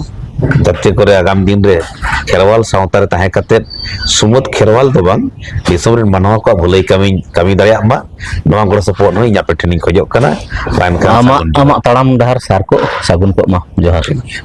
ᱡᱟᱛᱮ ᱠᱚᱨᱮ ᱟᱜᱟᱢ ᱫᱤᱱ ᱨᱮ ᱠᱷᱮᱨᱣᱟᱞ ᱥᱟᱶᱛᱟ ᱨᱮ ᱛᱟᱦᱮᱸ ᱠᱟᱛᱮ ᱥᱩᱢᱩᱫ ᱠᱷᱮᱨᱣᱟᱞ ᱫᱚ ᱵᱟᱝ, ᱫᱤᱥᱚᱢ ᱨᱮᱱ ᱢᱟᱱᱣᱟ ᱠᱚᱣᱟᱜ ᱵᱷᱟᱹᱞᱟᱹᱭ ᱠᱟᱹᱢᱤ, ᱠᱟᱹᱢᱤ ᱫᱟᱲᱮᱭᱟᱜ ᱢᱟ᱾ ᱱᱚᱣᱟ ᱜᱚᱲᱚ ᱥᱚᱯᱚᱦᱚᱫ ᱦᱚᱸ ᱤᱧ ᱟᱯᱮ ᱴᱷᱮᱱᱤᱧ ᱠᱷᱚᱡᱚᱜ ᱠᱟᱱᱟ᱾ ᱢᱟ ᱮᱱᱠᱷᱟᱱ ᱟᱢᱟᱜ, ᱥᱟᱹᱜᱩᱱ ᱡᱚᱦᱟᱨ᱾ ᱟᱢᱟᱜ ᱛᱟᱲᱟᱢ ᱰᱟᱦᱟᱨ ᱥᱟᱨ ᱠᱚᱜ, ᱥᱟᱹᱜᱩᱱ ᱠᱚᱜ ᱢᱟ᱾ ᱡᱚᱦᱟᱨ᱾ ᱴᱷᱤᱠ ᱜᱮᱭᱟ᱾